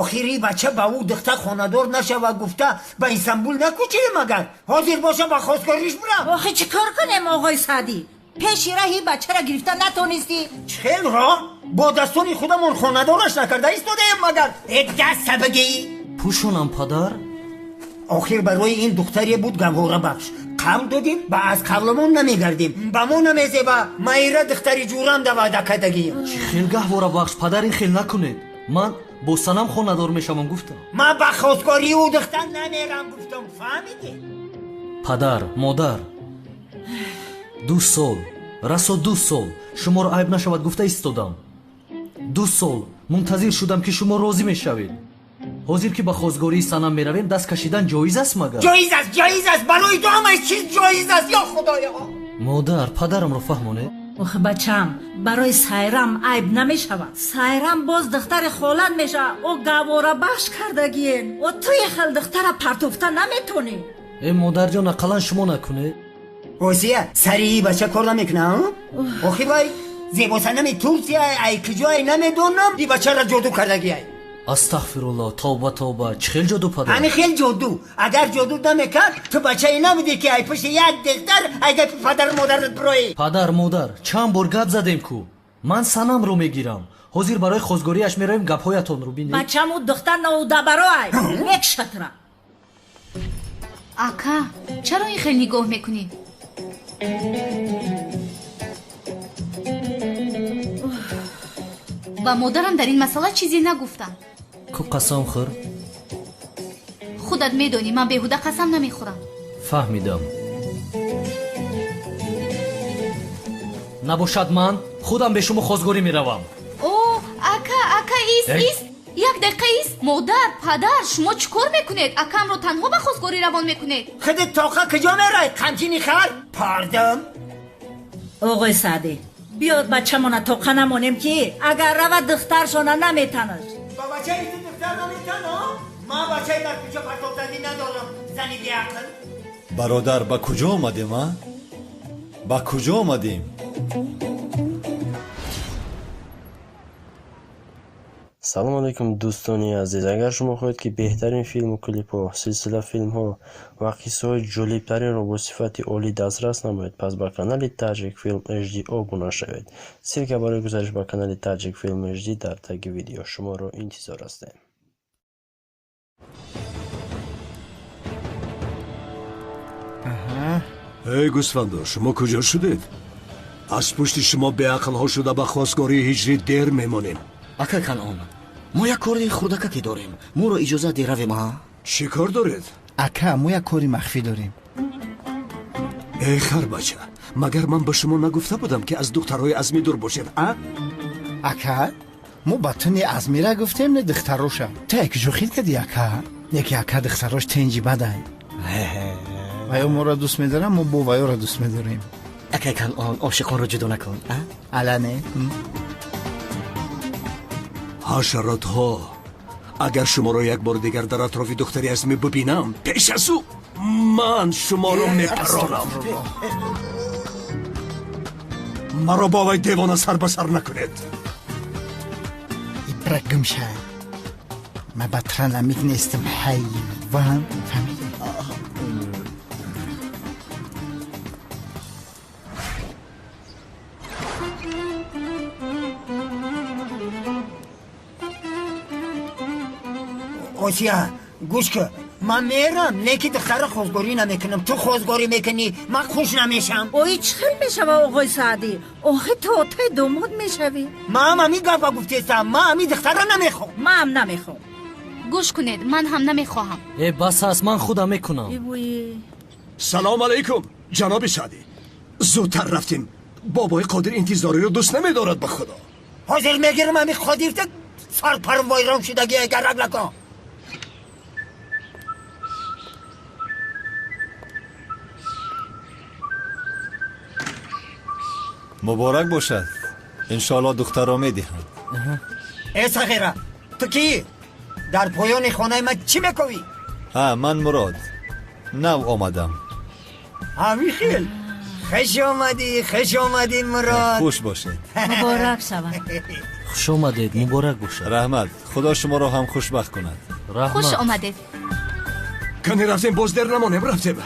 Охири бача ба ӯ духтар хонадор нашава гуфта ба Истанбул накӯчидем, агар ҳозир боша ба хостгориш бурам. Охи чӣ кор кунем, оғои Саъдӣ? Пеши раҳи бачаро гирифта натонистӣ. Чӣ хел роҳ? Бо дастони худамон хонадораш накарда истодаем магар. Э, даста бигӣ. Пӯшонам, падар? Охир барои ин духтаре буд гаҳворабахш. Қавл додем, ба аз қавлмон намегардем. Ба мо намезеба, майра духтари ҷурам да ваъда кардагием. Чӣ хел гаҳворабахш, падар, ин хел накунед. Ман бо Санам хонадор мешавам гуфтам. Ман ба хостгории ӯ духтар намерам гуфтам, фаҳмидӣ? Падар, модар, 2 сол, расо 2 сол шуморо айб нашавад гуфта истодам. 2 сол мунтазир шудам, ки шумо розӣ мешавед. Ҳозир ки ба хостгории Санам меравем, даст кашидан ҷоиз аст магар? Ҷоиз аст, ҷоиз аст. Барои ту ҳамаи чиз ҷоиз аст, ё Худоё. Модар, падарамро фаҳмонед. Ох, бачам, барои Сайрам айб намешавад. Сайрам боз духтари холат мешавад. Ӯ гаҳворабахш кардагиен. Ӯ туи хел духтара партофта наметонӣ. Э, модарҷон, ақаллан шумо накунед. Осия, сари бача кор намекунам? Охи вай зебосанами Турсия, ай куҷое намедонам, и бачаро ҷоду кардагиай. Астағфирулло, тавба, тавба. Чӣ хел ҷоду, падар? Ҳами хел ҷоду. Агар ҷоду намекард, ту бачае набудӣ, ки ай пушти як духтар ай гапи падару модарат бироӣ. Падар, модар, чанд бор гап задем ку. Ман Санамро мегирам. Ҳозир барои хостгориаш меравем, гапҳоятонро бинед. Бачам, ӯ духтар наудабароай. Мекшатра. Ака, чаро ин хел нигоҳ мекунӣ? Ба модарам дар ин масъала чизе нагуфтам. Ку қасам хӯр? Худат медонӣ, ман беҳуда қасам намехӯрам. Фаҳмидам. Набошад, ман худам бе шумо хостгорӣ меравам. О, ака, ака, ист, ист, як дақиқа ист. Модар, падар, шумо чӣ кор мекунед? Акамро танҳо ба хостгорӣ равон мекунед? Худат тоқа куҷо мерай, қамчини хар? Пардон. Оғои Саъдӣ, биё бачамона тоқа намонем, ки агар равад духтаршона наметанаш. Ба бачаи ту духтар наметана? Ман бачаи дар кӯча партофтагӣ надорам, зани беақл. Бародар, ба куҷо омадем, а? Ба куҷо омадем? Салом алейкум, дӯстони азиз. Агар шумо хоҳед, ки беҳтарин филму клипҳо, силсила филмҳо ва қиссаҳои ҷолибтаринро бо сифати олӣ дастрас намоед, пас ба канали Таҷик Филм HD обуна шавед. Ссилка барои гузариш ба канали Таҷик Филм HD дар таги видео. Шуморо интизор ҳастем. Эй гӯсфандо, шумо куҷо шудед? Аз пушти шумо беақлҳо шуда ба хостгории ҳиҷрӣ дер мемонем. Акай Канъон, мо як кори хурдакаке дорем. Моро иҷозат де равем, а? Чӣ кор доред? Ака, мо як кори махфӣ дорем. Эй харбача, магар ман ба шумо нагуфта будам, ки аз духтарҳои Азмӣ дур бошед, а? Ака, мо ба ту не Азмира гуфтем, не духтароша. Ту як куҷо хит кардӣ, ака? Яке ака, духтарош тенҷи бадай. Ваё моро дӯст медорам, мо бо ваёро дӯст медорем. Акай Канъон, ошиқонро ҷудо накун. Ала не. Ҳашаротҳо, агар шуморо як бори дигар дар атрофи духтари Азмӣ бибинам, пеш аз ӯ ман шуморо мепаронам. Маро бо вай девона сар ба сар накунед. Ибра гумша. Ман ба транамик нестам, ҳайвон. Фаҳмидӣ? Осия, гӯш кун. Ман мерам, лекин духтара хозгорӣ намекунам. Ту хозгорӣ мекунӣ, ман хуш намешам. Ои, чӣ хел мешава, оғои Саъдӣ? Охи ту отаи домод мешавӣ. Ман ҳамин гапа гуфтестам. Ман ҳамин духтара намехоҳам. Ман ҳам намехоҳам. Гӯш кунед, ман ҳам намехоҳам. Э, бас аст, ман худам мекунам. Салом алайкум, ҷаноби Саъдӣ. Зудтар рафтем. Бобои Қодир интизориро дӯст намедорад, ба худо. Ҳозир мегирам ҳамин Қодирта, сарпарм вайрон шудагӣ, гарак накун. Муборак бошад. Иншоалло духтарро медиҳам. Э, сағира, ту кӣ? Дар поёни хонаи ман чӣ мековӣ? Ҳа, ман Мурод. Нав омадам. Ҳамин хел. Хуш омадӣ, хуш омадӣ, Мурод. Хуш бошед. Муборак шавад. Хуш омадед, муборак бошад. Раҳмат. Худо шуморо ҳам хушбахт кунад. Хуш омадед. Кани рафтем, боз дер намонем, рафтем.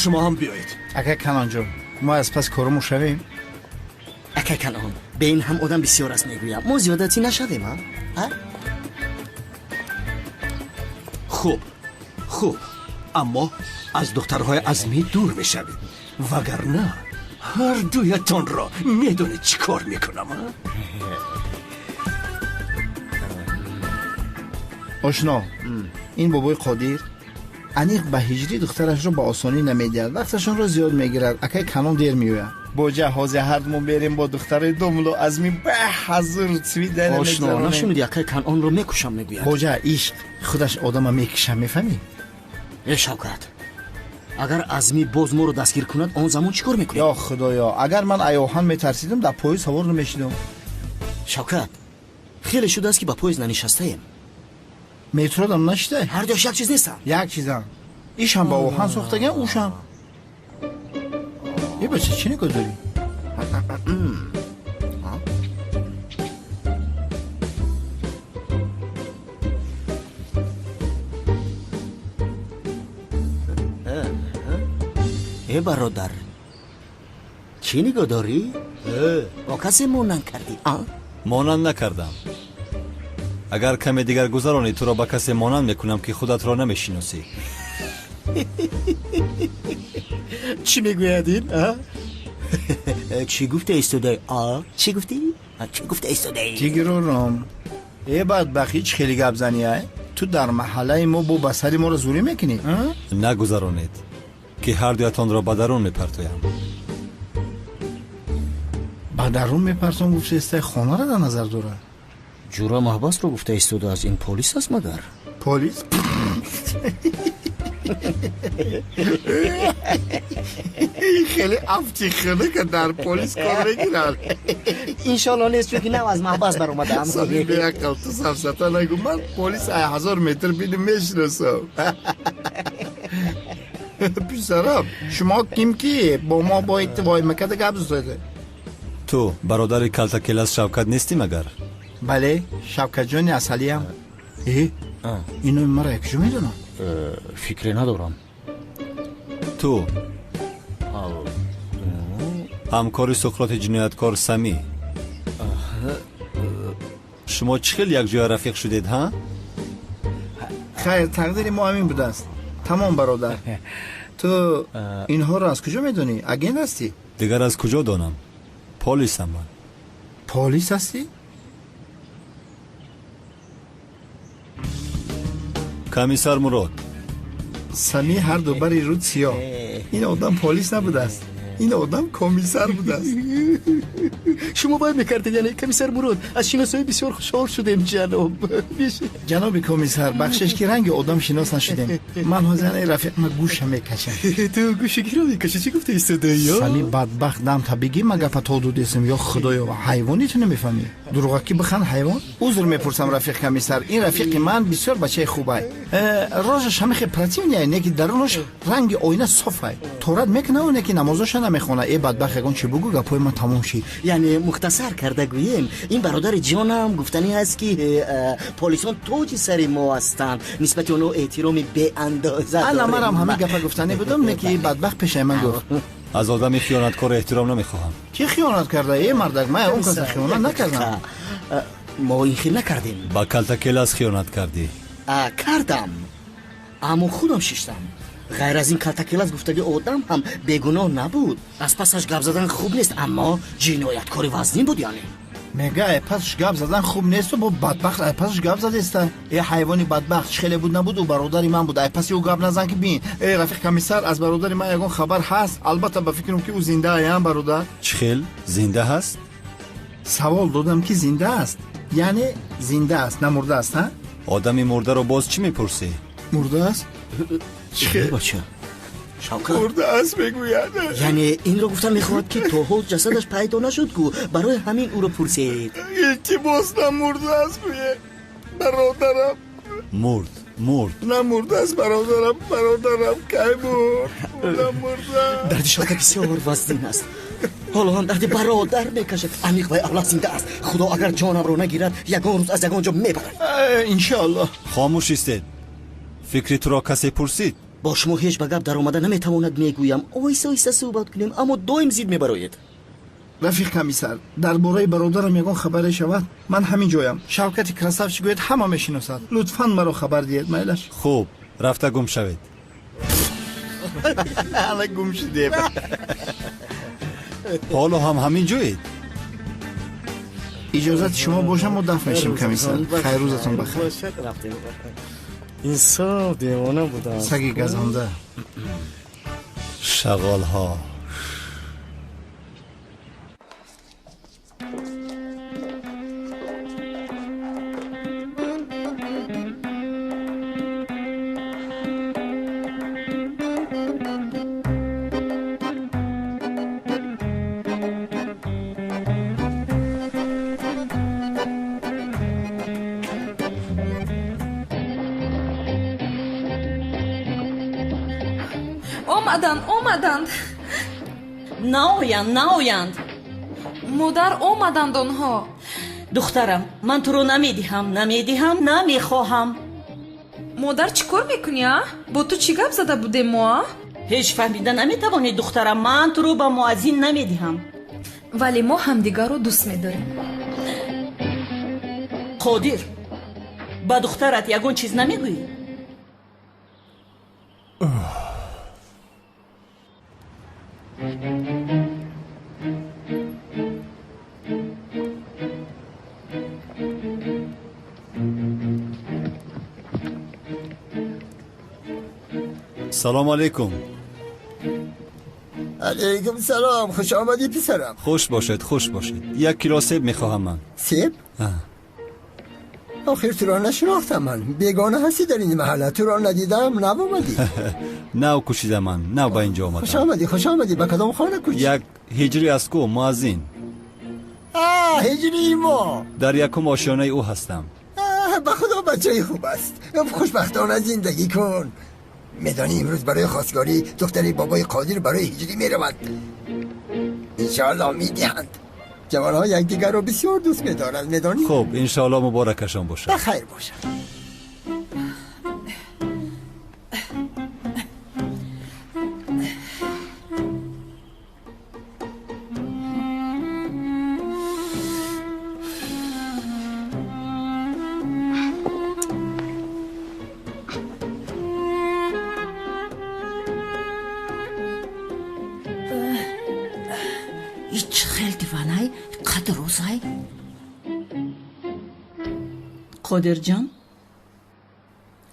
Шумо ҳам биёед. Ака Канонҷон, мо аз пас корумон шавем. Акай Канъон, бе ин ҳам одам бисёр аст, мегӯям. Мо зиёдатӣ нашавем, а? Хуб, хуб, аммо аз духтарҳои Азмӣ дур мешавед, вагарна ҳар дуятонро медонед чӣ кор мекунам. Ошно, ин бобои Қодир аниқ ба ҳиҷрӣ духтарашро ба осонӣ намедиҳад, вақташонро зиёд мегирад. Акай Канон дер меояд. Боҷа ҳозир ҳардумон берем бо духтарои домло Азмӣ ба ҳазур свидания. Ошно, нашуниди, акай Канъонро мекушам мегӯяд. Боҷа, ишқ худаш одама мекиша, мефаҳмӣ? Э, Шавкат, агар Азмӣ боз моро дастгир кунад, он замон чӣ кор мекунем? Ё худоё, агар ман аёҳан метарсидам, дар поезд савор намешидам. Шавкат, хеле шудааст, ки ба поезд нанишастаем. Метродам нашидай? Ҳар дуяш як чиз нестам. Як чизам. Ишам ба оҳан сохтаган, ушам. Е, бача, чӣ нигоҳ дорӣ? Э, бародар, чӣ нигоҳ дорӣ? Бо касе монанд кардӣ? Монанд накардам. Агар каме дигар гузаронӣ, туро ба касе монанд мекунам, ки худатро намешиносӣ. Чӣ мегӯяд ин? Чӣ гуфта истодаи? Чӣ гуфтӣ? Чӣ гуфта истодаи? Тигрором, э бадбахт, ҳеҷ хеле гап занӣ, ай? Ту дар маҳаллаи мо бо ба сари моро зӯрӣ мекунӣ? Нагузаронед, ки ҳар дуятонро ба дарун мепартоям. Ба дарун мепартом гуфтаистай, хонаро дар назар дорад. Ҷура маҳбасро гуфта истодааст. Ин полис аст магар? Полис? Хеле афти хунука дар полис кор мекунад. Иншоалло нест, чунки нав аз маҳбас баромадаам. Сами беақл, ту сафсата нагӯ. Ман полис ай 1000 метр биним мешиносам. Писарам, шумо ким ки бо мо бояд воймакада гап задед? Ту бародари калтакелас Шавкат нестӣ магар? Бале, Шавкатҷони асалиям. Э, ино маро якҷо медонам? Фикре надорам. Ту ҳамкори Суқроти ҷинояткор Самӣ. Шумо чӣ хел якҷоя рафиқ шудед, ҳа? Хайр, тақдири мо ҳамин будааст. Тамом, бародар. Ту инҳоро аз куҷо медонӣ? Агент ҳастӣ? Дигар аз куҷо донам? Полисам ман. Полис ҳастӣ? Комиссар Мурод. Самӣ ҳар ду бари рӯд сиёҳ. Ин одам полис набудааст. Ин одам комиссар будааст. Шумо вай мекардед, яъне комиссар Мурод. Аз шиносоӣ бисёр хушҳол шудем, ҷаноб. Ҷаноби комиссар, бахшиш ки ранги одам шинос нашудем. Ман ҳозир рафиқма гӯша мекашам. Ту гӯши киро мекашӣ? Чӣ гуфта истодаӣ? Сами бадбахт, дамта бигӣ, ма гапа то дудесам. Ё худоё, ҳайвони ту намефаҳмӣ? Дурӯғакӣ бихан ҳайвон. Узр мепурсам, рафиқ комиссар, ин рафиқи ман бисёр бачаи хубай. Рожаш ҳамихе противный, не ки дарунаш ранги оина софай. Торат мекунаву не ки намозоша намехона. Э бадбахт, ягон чи бугӯ, гапҳои ман тамом шид. Яъне мухтасар карда гӯем, ин бародари ҷонам гуфтанӣ аст, ки полисон тоҷи сари мо ҳастанд, нисбати онҳо эҳтироми беандоза. Ана манам ҳамин гапа гуфтанӣ будам, не ки бадбахт пешаи ман гуфт. Аз одами хиёнаткор эҳтиром намехоҳам. Ки хиёнат карда? Э мардак, ман он каса хиёнат накардам. Мо ин хел накардем. Ба калтакелас хиёнат кардӣ. Кардам, аммо худам шиштам. Ғайр аз ин, калтакелас гуфтаги одам ҳам бегуноҳ набуд. Аз пасаш гап задан хуб нест, аммо ҷинояткори вазнин буд. Яъне мега ай пасаш гап задан хуб несту бо бадбахт ай пасаш гап задеста. Э ҳайвони бадбахт, чӣ хеле буд набуд, ӯ бародари ман буд. Ай паси ӯ гап назан ки бин. Э рафиқ комиссар, аз бародари ман ягон хабар ҳаст? Албатта, ба фикрам ки ӯ зинда аям, бародар. Чӣ хел зинда ҳаст? Савол додам ки зинда аст, яъне зинда аст, намурда аст. Ҳа, одами мурдаро боз чӣ мепурсӣ? Мурда аст? Чӣ бача? Шавкат мурда аст мегӯяд. Яъне инро гуфта мехоҳад, ки то ҳол ҷасадаш пайдо нашуд ку, барои ҳамин ӯро пурсед. Илтимос, намурда аст гӯе, бародарам. Мурд, мурд. Намурда аст, бародарам. Бародарам кай мурд? Намурда. Дарди Шавкат бисёр вазнин аст. Ҳоло ҳам дарди бародар мекашад. Амиқ вай авлад зинда аст. Худо агар ҷонамро нагирад, ягон рӯз аз ягон ҷо мебарад. Иншоаллоҳ. Хомӯш истед. Фикри туро касе пурсид? Бо шумо ҳеҷ ба гап даромада наметавонад, мегӯям оҳиста оҳиста суҳбат кунем, аммо доим зид мебароед. Рафиқ комиссар, дар бораи бародарам ягон хабаре шавад, ман ҳамин ҷоям. Шавкати красавчик гӯяд, ҳама мешиносад. Лутфан маро хабар диҳед, майлаш. Хуб, рафта гум шавед. Ана гум шудем. Ҳоло ҳам ҳамин ҷоед? Иҷозати шумо бошам, мо дафт мешем, комиссар. Хайр, рӯзатон бахайр. Инсоф, девона будам. Саги газонда. Шағолҳо. Омаданд, омаданд. Наоянд, наоянд. Модар, омаданд онҳо. Духтарам, ман туро намедиҳам, намедиҳам, намехоҳам. Модар, чӣ кор мекунӣ, а? Бо ту чӣ гап зада будем мо, а? Ҳеҷ фаҳмида наметавонӣ, духтарам, ман туро ба муаззин намедиҳам. Вале мо ҳамдигарро дӯст медорем. Қодир, ба духтарат ягон чиз намегӯӣ? Салом алейкум. Алейкум салом, хуш омадӣ, писарам. Хуш бошед, хуш бошед. Як кило себ мехоҳам ман. Себ? Охир туро нашинохтам ман. Бегона ҳастӣ дар ин маҳалла, туро надидам, нав омадӣ. Нав кӯчидам ман, нав ба инҷо омадам. Хуш омадӣ, хуш омадӣ. Ба кадом хона кӯчӣ? Як ҳиҷрӣ аст ку, муаззин. Ҳиҷрии мо. Дар якум ошёнаи ӯ ҳастам. Ба худо бачаи хуб аст. Хушбахтона зиндагӣ кун. Медонӣ, имрӯз барои хостгорӣ духтари бобои Қодир барои ҳиҷрӣ меравад. Иншоаллоҳ медиҳанд. Ҷавонҳо якдигарро бисёр дӯст медоранд, медонӣ? Хуб, иншоаллоҳ муборакашон бошад. Ба хайр бошад. Ич хел диванай, қад рӯзай. Қодирҷон,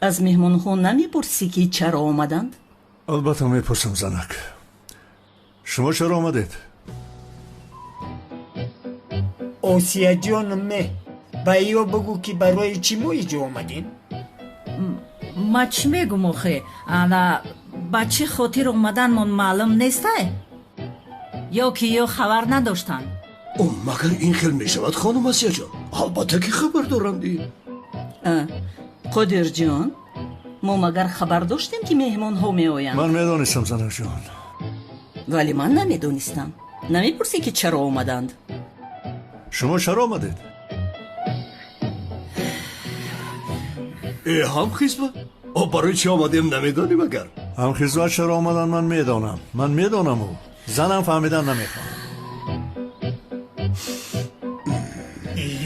аз меҳмонҳо намепурсӣ, ки чаро омаданд? Албатта мепурсам, занак. Шумо чаро омадед? Осияҷон, меҳ ба ё бигӯ, ки барои чӣ мо иҷо омадем. Ма чӣ мегум охе? Ана ба чӣ хотир омаданмон маълум нестай? Ё ки ё хабар надоштанд? Магар ин хел мешавад, хонум Асияҷон? Албатта ки хабар доранд. Қодирҷон, мо магар хабар доштем, ки меҳмонҳо меоянд? Ман медонистам, занакҷон. Вале ман намедонистам. Намепурсӣ, ки чаро омаданд? Шумо чаро омадед? Э, ҳамхизба, барои чӣ омадем намедонӣ магар? Ҳамхизба чаро омадан ман медонам, ман медонаму занам фаҳмидан намехоҳам.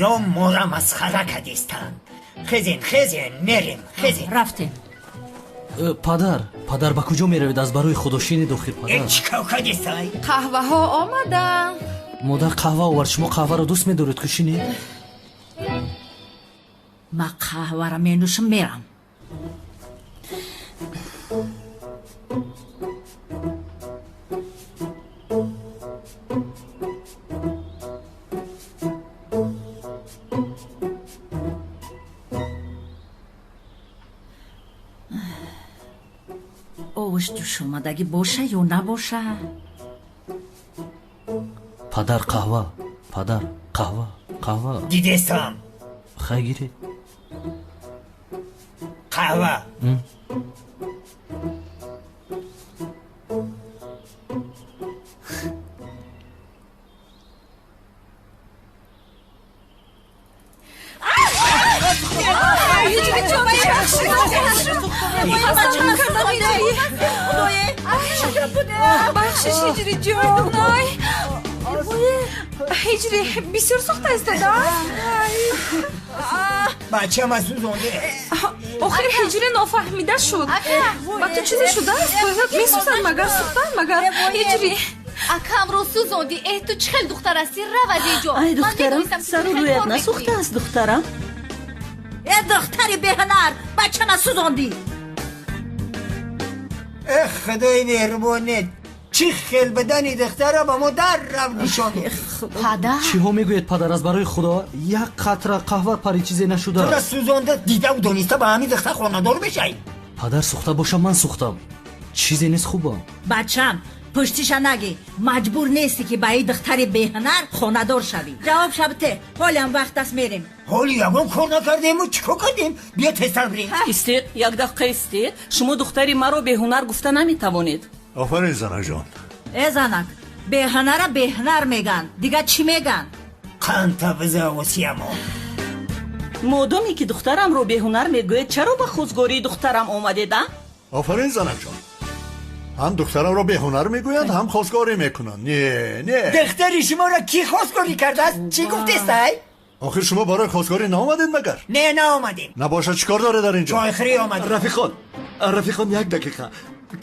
Ё мора масхара кадистанд. Хезен, хезен, мерем, хезен. Рафтем. Падар, падар, ба куҷо меравед? Аз барои худо шинед охир, падар. Чӣ кор кадистай? Қаҳваҳо омаданд. Модар қаҳва овард. Шумо қаҳваро дӯст медоред ку? Шинед. Ма қаҳваро менӯшам, мерам. Овош ҷӯшомадагӣ боша ё набоша? Падар, қаҳва, падар, қаҳва, қаҳва. Дидестам. Хай, гиред. Қаҳва. Бахшиш, Ҳиҷриҷон. Ай, Ҳиҷри, бисёр сӯхта истодааст. Бачама сӯзонде. Охир Ҳиҷри нофаҳмида шуд. Ба ту чизе шудааст? Месӯзад магар? Сӯхтан магар, Ҳиҷри? Акамро сӯзонди. Э, ту чӣ хел духтар ҳастӣ? Рав аз инҷо. Ай, духтарам, сару рӯят насӯхтааст, духтарам? Э, духтари беҳунар, бачама сӯзондӣ. Э, худои меҳрубонет, чӣ хел бидани духтара ба мо дар рав нишон. Падар. Чиҳо мегӯед, падар? Аз барои худо, як қатра қаҳва пари, чизе нашуда. Тура сӯзонда дидаву дониста ба ҳамин духтар хонадор мешавӣ? Падар, сӯхта бошам, ман сӯхтам, чизе нест, хубам. Бачам, пуштиша нагӣ. Маҷбур нестӣ, ки ба ин духтари беҳунар хонадор шавӣ. Ҷавоб шабте, ҳолиам вақт аст, мерем. Ҳоли ягон кор накардему чӣ кор кардем? Биё, тезтар бирем. Истед, як дақиқа истед. Шумо духтари маро беҳунар гуфта наметавонед. Офарин, занаҷон. Э, занак, беҳунара беҳунар меган, дигар чӣ меган? Қанта биза, осиямо. Модоме ки духтарамро беҳунар мегӯед, чаро ба хозгории духтарам омадед, а? Офарин, занакҷон. Ҳам духтарамро беҳунар мегӯянд, ҳам хостгорӣ мекунанд. Не, не. Духтари шуморо кӣ хостгорӣ кардааст? Чӣ гуфтестай? Охир шумо барои хостгорӣ наомадед магар? Не, наомадем. Набошад, чӣ кор доред дар инҷо? Чойхӯрӣ омадем. Рафиқон, рафиқон, як дақиқа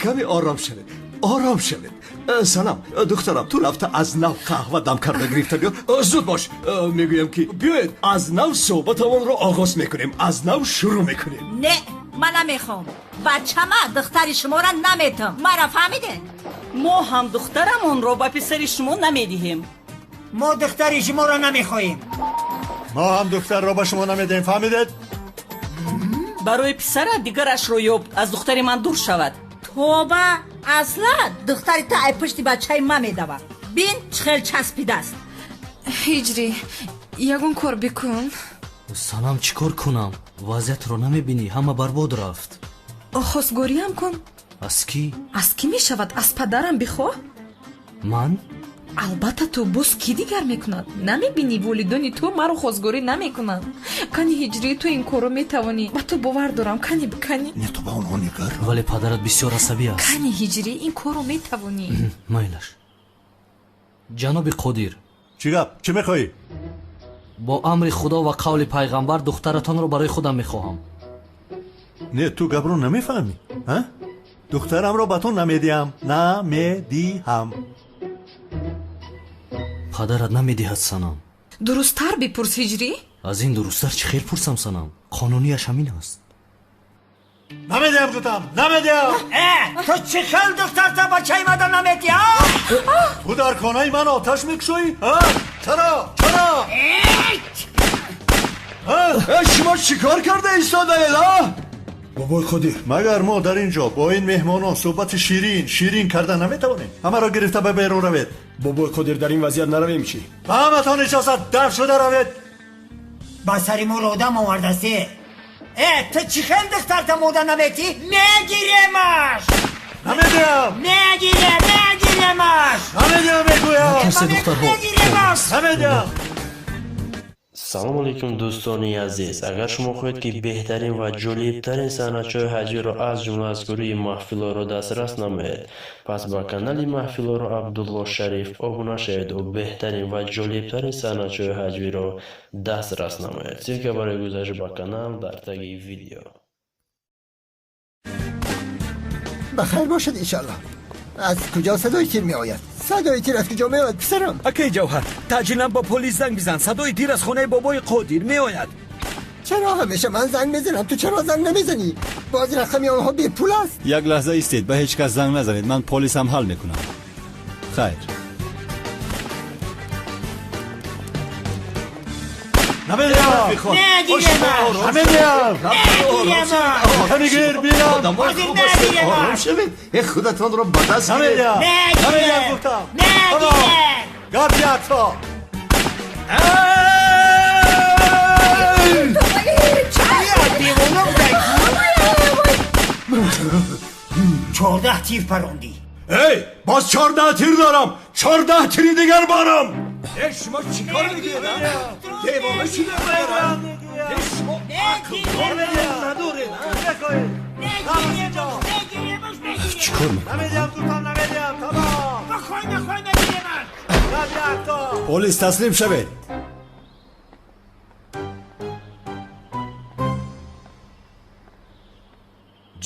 каме ором шавед, ором шавед. Салом, духтарам, ту рафта аз нав қаҳва дам карда гирифта биё, зуд бош. Мегӯям ки биёед, аз нав суҳбатамонро оғоз мекунем, аз нав шурӯъ мекунем. Не, ман намехоҳам. Бачама духтари шуморо наметам, мара фаҳмидед? Мо ҳам духтарамонро ба писари шумо намедиҳем. Мо духтари шуморо намехоҳем. Мо ҳам духтарро ба шумо намедиҳем, фаҳмидед? Барои писарат дигарашро ёб, аз духтари ман дур шавад. Тоба, асла духтари ту ай пушти бачаи ман медавад. Бин, чӣ хел часпидааст. Ҳиҷрӣ, ягон кор бикун. Санам, чӣ кор кунам? Вазъиятро намебинӣ? Ҳама барбод рафт. Хостгориам кун. Аз кӣ? Аз кӣ мешавад? Аз падарам бихоҳ. Ман? Албатта ту, боз кӣ дигар мекунад? Намебинӣ, волидони ту маро хостгорӣ намекунанд. Кани, Ҳиҷрӣ, ту ин корро метавонӣ, ба ту бовар дорам. Кани, кани. Не, ту ба онҳо нигар. Вале падарат бисёр асабӣ аст. Кани, Ҳиҷрӣ, ин корро метавонӣ. Майлаш. Ҷаноби Қодир. Чӣ гап? Чӣ мехоҳӣ? Бо амри Худо ва қавли пайғамбар духтаратонро барои худам мехоҳам. Не, ту гапро намефаҳмӣ, а? Духтарамро ба ту намедиҳам, намедиҳам. Падарат намедиҳад, Санам. Дурусттар бипурс, Ҳиҷрӣ. Аз ин дурусттар чӣ хел пурсам, Санам? Қонунияш ҳамин аст. Намедиҳам гуфтам, намедиҳам. Ту чӣ хел духтарта бачаи мада наметиҳ, а? Ту дар хонаи ман оташ мекушоӣ? Чаро? Чаро? Шумо чӣ кор карда истодаед, а? Бобои Қодир, магар мо дар ин ҷо бо ин меҳмонон суҳбати ширин ширин карда наметавонем? Ҳамаро гирифта ба берун равед. Бобои Қодир, дар ин вазъият наравем чӣ? Ба ҳаматон иҷозат, дар шуда равед. Ба сари мо одам овардасте. Ту чӣ хел духтарта мода наметӣ? Мегиремаш! Намедиҳам! Мегирем, мегиремаш! Намедиҳам, мегӯям! Натарсе, духтарҳо. Мегиремаш! Намедиҳам! Салом алейкум, дӯстони азиз. Агар шумо хоҳед, ки беҳтарин ва ҷолибтарин саҳначаҳои ҳаҷвиро, аз ҷумла аз гурӯҳи Маҳфилоро дастрас намоед, пас ба канали Маҳфилоро Абдулло Шариф обуна шавед ва беҳтарин ва ҷолибтарин саҳначаҳои ҳаҷвиро дастрас намоед. Ссылка барои гузашт ба канал дар таги видео. Ба хайр бошад, иншаллоҳ. Аз куҷо садои тир меояд? Садои тир аз куҷо меояд, писарам? Акаи Ҷавҳар, таъҷилан бо полис занг бизан. Садои тир аз хонаи бобои Қодир меояд. Чаро ҳамеша ман занг мезанам, ту чаро занг намезанӣ? Боз рақами онҳо бепул аст. Як лаҳза истед, ба ҳеҷ кас занг назанед, ман полисам ҳал мекунам. Хайр. Намедиҳам! Намедиҳам! Ҳамигир, бирам! Ором шавед, худатонро ба даст гиред. Намедиҳам! Намедиҳам гуфтам! Гап якто! 14 тир парондӣ. Эй, боз 14 тир дорам, 14 тири дигар барам. Шумо чӣ кор мекунед? Девона шуда? Шумо ақл надоред. Чӣ кор мекунед? Полис, таслим шавед.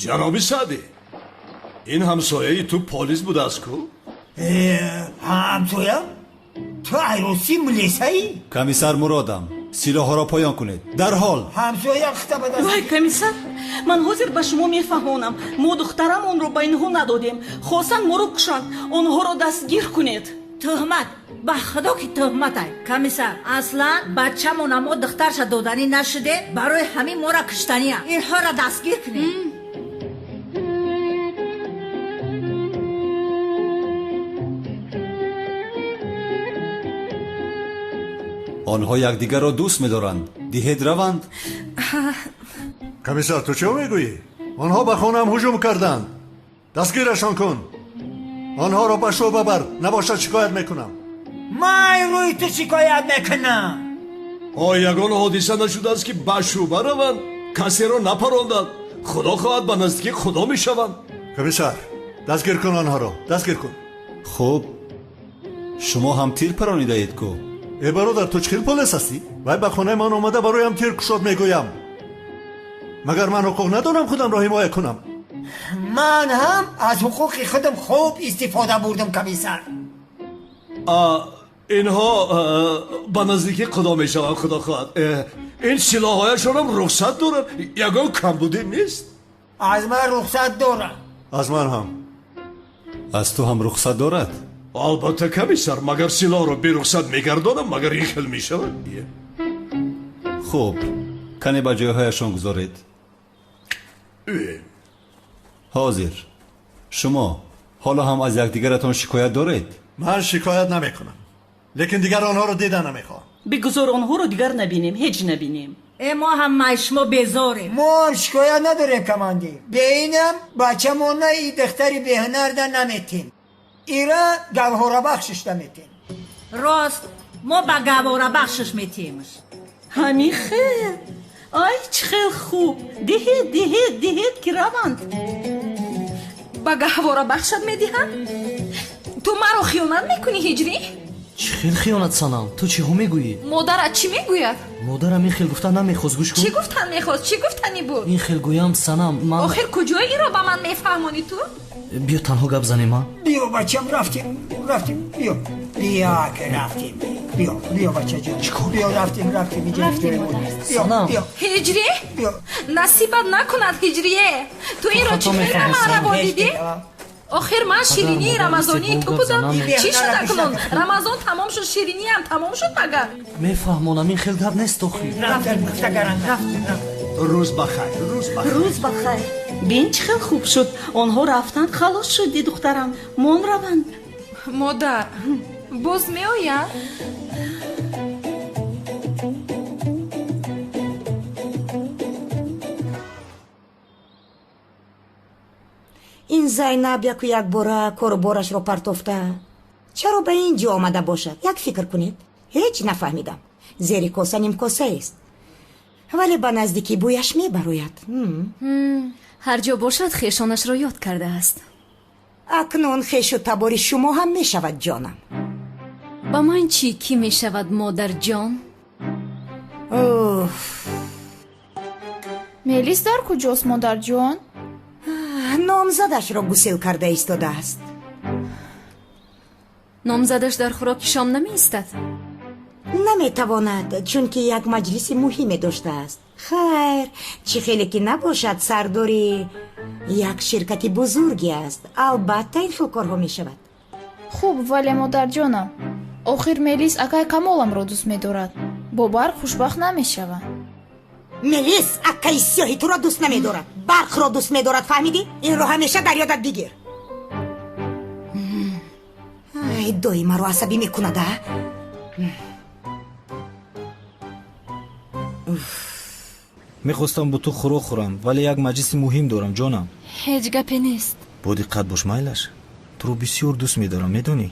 Ҷаноби Саъдӣ, ин ҳамсояи ту полис будааст ку? Ҳамсоям? Ту айроси милисаӣ? Комиссар Муродам, силоҳҳоро поён кунед дарҳол. Ҳамсоям хита ба даст. Вай, комиссар, ман ҳозир ба шумо мефаҳмонам. Мо духтарамонро ба инҳо надодем, хостанд моро кушанд. Онҳоро дастгир кунед. Тӯҳмат, ба худо ки тӯҳматай, комиссар. Аслан бачамона мо духтарша доданӣ нашуде, барои ҳамин моро куштания. Инҳоро дастгир кунед. Онҳо якдигарро дӯст медоранд. Диҳед раванд. Комиссар, ту чӣ мегӯӣ? Онҳо ба хонаам ҳуҷум карданд. Дастгирашон кун. Онҳоро ба шӯъба бар, набошад шикоят мекунам. Ман рӯи ту шикоят мекунам. О, ягон ҳодиса нашудааст, ки ба шӯъба раванд. Касеро напаронданд. Худо хоҳад, ба наздикӣ худо мешаванд. Комиссар, дастгир кун онҳоро, дастгир кун. Хуб, шумо ҳам тир паронидаед ку? Э бародар, ту чӣ хел полис ҳастӣ? Вай ба хонаи ман омада бароям тир кушод мегӯям. Магар ман ҳуқуқ надорам худамро ҳимоя кунам? Ман ҳам аз ҳуқуқи худам хуб истифода бурдам, комиссар. Инҳо ба наздикӣ худо мешаванд, худо хоҳад. Ин силоҳҳояшонам рухсат доранд, ягон камбудӣ нест. Аз ман рухсат доранд. Аз ман ҳам. Аз ту ҳам рухсат дорад? Албатта, комиссар, магар силоҳро берухсат мегардонам, магар ин хел мешавад? Хуб, кане ба ҷойҳояшон гузоред. Ҳозир шумо ҳоло ҳам аз якдигаратон шикоят доред? Ман шикоят намекунам, лекин дигар онҳоро дида намехоҳам. Бигузор онҳоро дигар набинем, ҳеҷ набинем. Мо ҳам май шумо безорем. Мо ҳам шикоят надорем, командир. Беинам бачамона и духтари беҳунарда наметем. Ира гавҳорабахшиш наметем. Рост, мо ба гавҳорабахшиш метемш. Ҳамин хел. Ай, чӣ хел хуб. Диҳед, диҳед, диҳед, ки раванд. Ба гаҳворабахшат медиҳам? Ту маро хиёнат мекунӣ, Ҳиҷрӣ? Чӣ хел хиёнат, Санам? Ту чиҳо мегӯӣ? Модарат чӣ мегӯяд? Модарам ин хел гуфтан намехост, гӯш кун. Чӣ гуфтан мехост? Чӣ гуфтанӣ буд? Ин хел гӯям, Санам, ман охир куҷои инро ба ман мефаҳмонӣ ту? Биё танҳо гап занем, а? Биё, бачам, рафтем, рафтем, биё. Биё ки рафтем. Биё, биё бачаҷон. Биё рафтем, рафтем инҷо ҷои мо нест. Биё, биё. Ҳиҷрӣ, насибат накунад, ҳиҷрие. Ту инро чӣ хел ба ман раво дидӣ? Охир ман ширинии рамазонии ту будам. Чӣ шуд акнун? Рамазон тамом шуд, шириниам тамом шуд магар? Мефаҳмонам, ин хел гап нест охир. Рӯз бахайр, рӯз бахайр. Рӯз бахайр. Бин, чӣ хел хуб шуд, онҳо рафтанд, халос шуди, духтарам. Мон раванд. Модар, боз меояд? Ин Зайнаб яку якбора кору борашро партофта чаро ба ин ҷо омада бошад? Як фикр кунед, ҳеҷ нафаҳмидам. Зери коса нимкосаест, вале ба наздикӣ бӯяш мебарояд. Ҳар ҷо бошад, хешонашро ёд кардааст. Акнун хешу табори шумо ҳам мешавад, ҷонам. Ба ман чӣ, кӣ мешавад, модарҷон? Мелис дар куҷост, модарҷон? Номзадашро гусел карда истодааст. Номзадаш дар хӯроки шом намеистад? Наметавонад, чунки як маҷлиси муҳиме доштааст. Хайр, чӣ хеле ки набошад, сардори як ширкати бузурге аст, албатта ин хел корҳо мешавад. Хуб, вале модарҷонам, охир Мелис акай Камоламро дӯст медорад. Бо Барқ хушбахт намешавад. Мелис акаи сиёҳи туро дӯст намедорад, Барқро дӯст медорад, фаҳмидӣ? Инро ҳамеша дар ёдат бигир. Ай, дои маро асабӣ мекунад, а. Мехостам бо ту хӯрок хӯрам, вале як маҷлиси муҳим дорам, ҷонам. Ҳеҷ гапе нест. Бо диққат бош, майлаш. Туро бисёр дӯст медорам, медонӣ?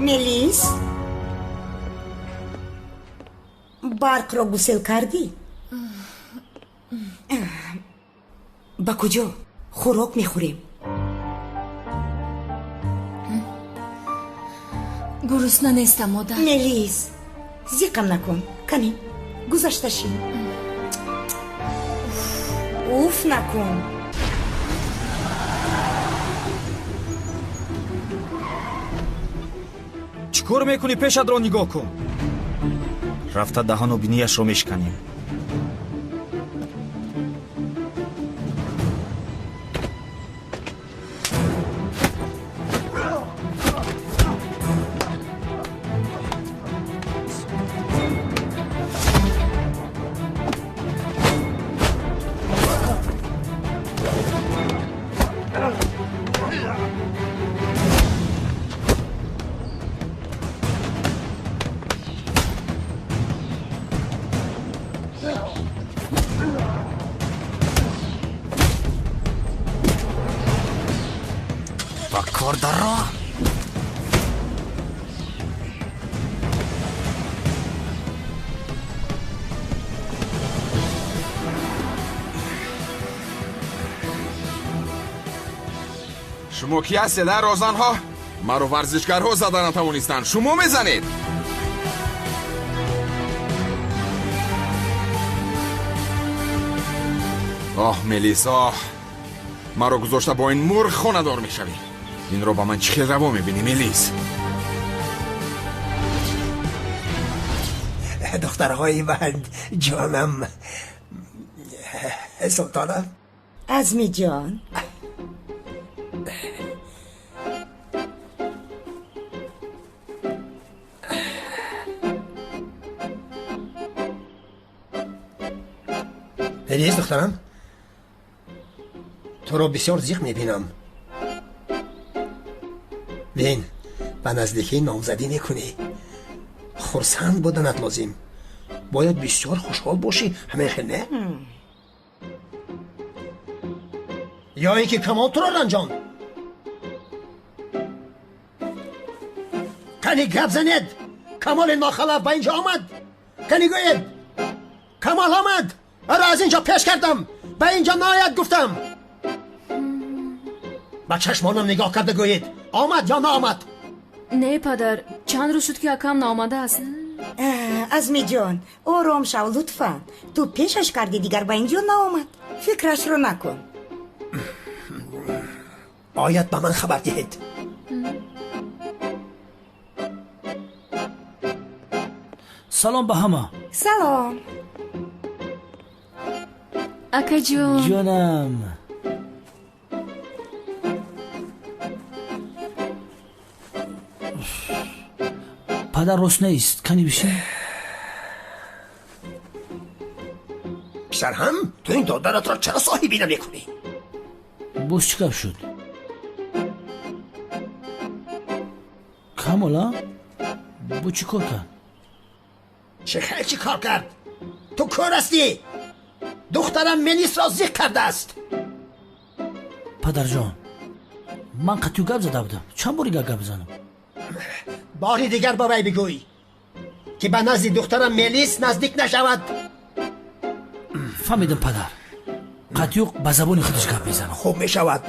Мелис, Барқро гусел кардӣ? Ба куҷо? Хӯрок мехӯрем. Гурусна нестам, модар. Мелис, зиқам накун. Кани, гузашта шин. Уф накун. Чӣ кор мекунӣ? Пешатро нигоҳ кун. Рафта даҳану бинияшро мешиканем. Ба кор даро. Шумо ки ҳастед, а, розанҳо? Маро варзишгарҳо зада натавонистанд, шумо мезанед. Оҳ, Мелис, оҳ, маро гузошта бо ин мурғ хонадор мешавӣ. Инро ба ман чӣ хел раво мебинӣ, Мелис? Духтарҳои ман, ҷонам, Султона. Азмиҷон. Мелис, духтарам, туро бисёр зиқ мебинам. Бин, ба наздикӣ номзадӣ мекунӣ. Хурсанд буданат лозим. Бояд бисёр хушҳол бошӣ, ҳамин хел не? Ё ин ки Камол туро ранҷонд? Кани гап занед! Камоли нохалаф ба инҷо омад! Кани гӯед! Камол омад! Ӯро аз инҷо пеш кардам! Ба инҷо наояд гуфтам! Ба чашмонам нигоҳ карда гӯед, омад ё наомад? Не, падар, чанд рӯз шуд, ки акам наомадааст. Азмиҷон, ором шав, лутфан. Ту пешаш кардӣ, дигар ба инҷо наомад. Фикрашро накун. Ояд, ба ман хабар диҳед. Салом ба ҳама. Салом. Акаҷон. Ҷонам. Падар рост нест, кани бишин. Писарҳам, ту ин додаратро чаро соҳибӣ намекунӣ? Боз чӣ гап шуд? Камола, бо чӣ кор кард? Чӣ хел чӣ кор кард? Ту кӯр ҳастӣ? Духтарам Мелисро зиқ кардааст. Падарҷон, ман қатъю гап зада будам. Чанд бори гап занам? Бори дигар ба вай бигӯй, ки ба назди духтарам Мелис наздик нашавад. Фаҳмидам, падар. Қатъю ба забони худаш гап мезанам. Хуб мешавад.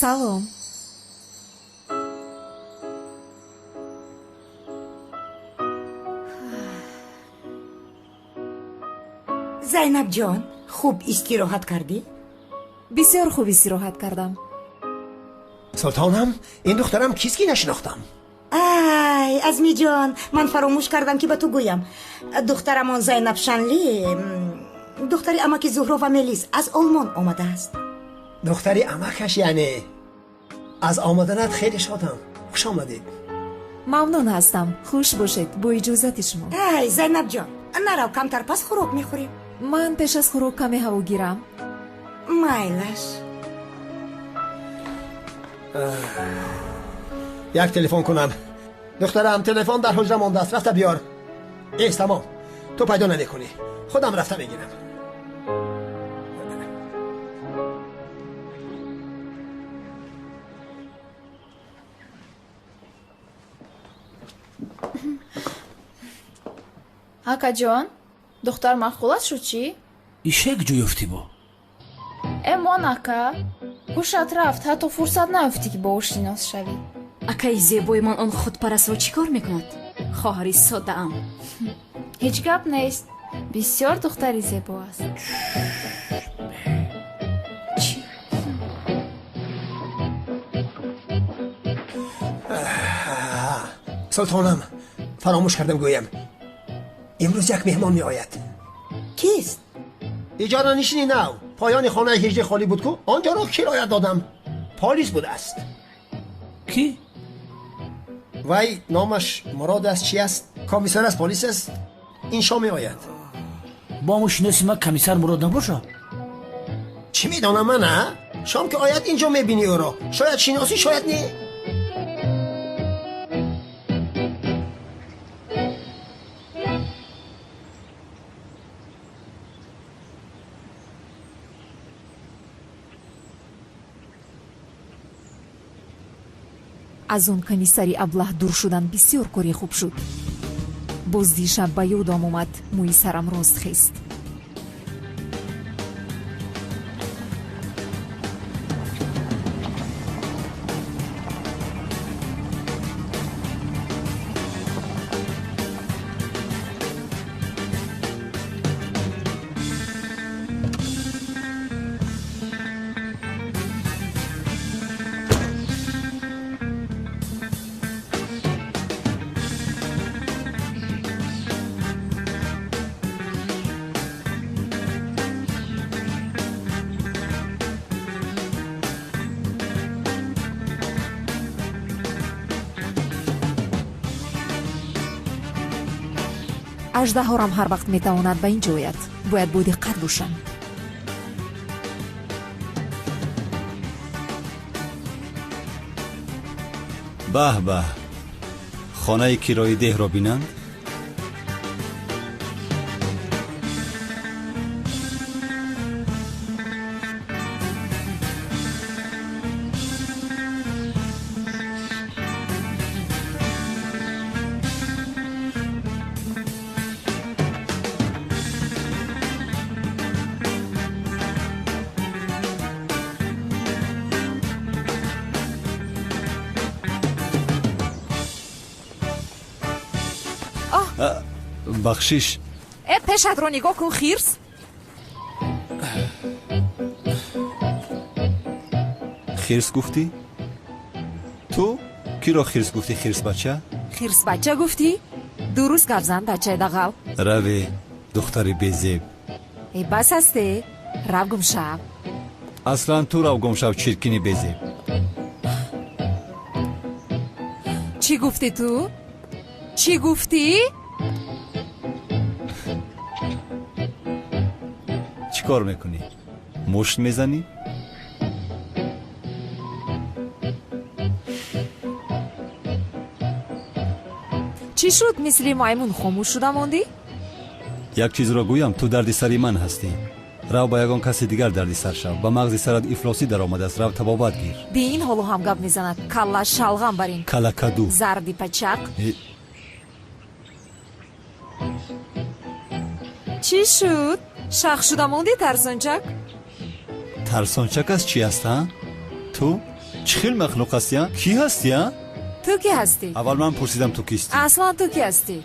Салом. Зайнабҷон, хуб истироҳат кардӣ? Бисёр хуб истироҳат кардам. Султонам, ин духтарам кист, ки нашинохтам? Ай, Азмиҷон, ман фаромӯш кардам, ки ба ту гӯям. Духтарамон Зайнаб Шанли, духтари амаки Зуҳро ва Мелис, аз Олмон омадааст. Духтари амакаш яъне? Аз омаданат хеле шодам. Хуш омадед. Мамнун ҳастам. Хуш бошед. Бо иҷозати шумо. Ай, Зайнабҷон, нарав, камтар пас хӯрок мехӯрем. Ман пеш аз хӯрок каме ҳаво гирам. Майлаш. Як телефон кунам. Духтарам, телефон дар ҳуҷра мондааст, рафта биёр. Эс, тамом, ту пайдо намекунӣ, худам рафта мегирам. Акаҷон, духтар маъқулат шуд чӣ? Ишек ҷо ёфтӣ бо? Э, мон, ака, ҳушат рафт, ҳатто фурсат наёфтӣ, ки бо ӯ шинос шавӣ. Акаи зебои ман он худпарастро чӣ кор мекунад? Хоҳари соддаам. Ҳеҷ гап нест, бисёр духтари зебо аст. Чӣ? Султонам, фаромӯш кардам гӯям, имрӯз як меҳмон меояд. Кист? Иҷоранишини нав. Поёни хонаи ҳиҷрӣ холӣ буд ку, он ҷоро кироя додам. Полис будааст. Кӣ? Вай номаш Мурод аст, чи аст, комиссар аст, полис аст. Ин шом меояд. Бо ҳамун шиноси ман комиссар Мурод набошад? Чӣ медонам ман, а? Шом ки ояд, инҷо мебинӣ ӯро. Шояд шиносӣ, шояд не. Аз он комиссари аблаҳ дур шудан бисёр кори хуб шуд. Боз дишаб ба ёдам омад, мӯи сарам рост хест. Аждаҳорам ҳар вақт метавонад ба ин ҷо ояд. Бояд бодиққат бошам. Баҳ баҳ, хонаи кирои деҳро бинанд. Бахшиш. Э, пешатро нигоҳ кун, хирс. Хирс гуфтӣ? Ту киро хирс гуфтӣ, хирсбача? Хирсбача гуфтӣ? Дуруст гап зан, бачаи дағал. Раве, духтари безеб. Э, бас асте, рав гумшав. Аслан ту рав гумшав, чиркини безеб. Чӣ гуфтӣ ту? Чӣ гуфтӣ? Чӣ кор мекунӣ? Мушт мезанӣ? Чӣ шуд, мисли маймун хомӯш шуда мондӣ? Як чизро гӯям, ту дарди сари ман ҳастӣ. Рав ба ягон каси дигар дарди сар шав. Ба мағзи сарат ифлосӣ даромадааст, рав табобат гир. Ди ин ҳоло ҳам гап мезанад. Калла шалғам бар ин. Калакаду. Зарди пачақ. Чӣ шуд? Шах шуда мондӣ, тарсончак? Тарсончак аз чӣ аст, а? Ту чӣ хел махлуқ ҳастӣ, а? Кӣ ҳастӣ, а? Ту кӣ ҳастӣ? Аввал ман пурсидам, ту кистӣ? Аслан ту кӣ ҳастӣ?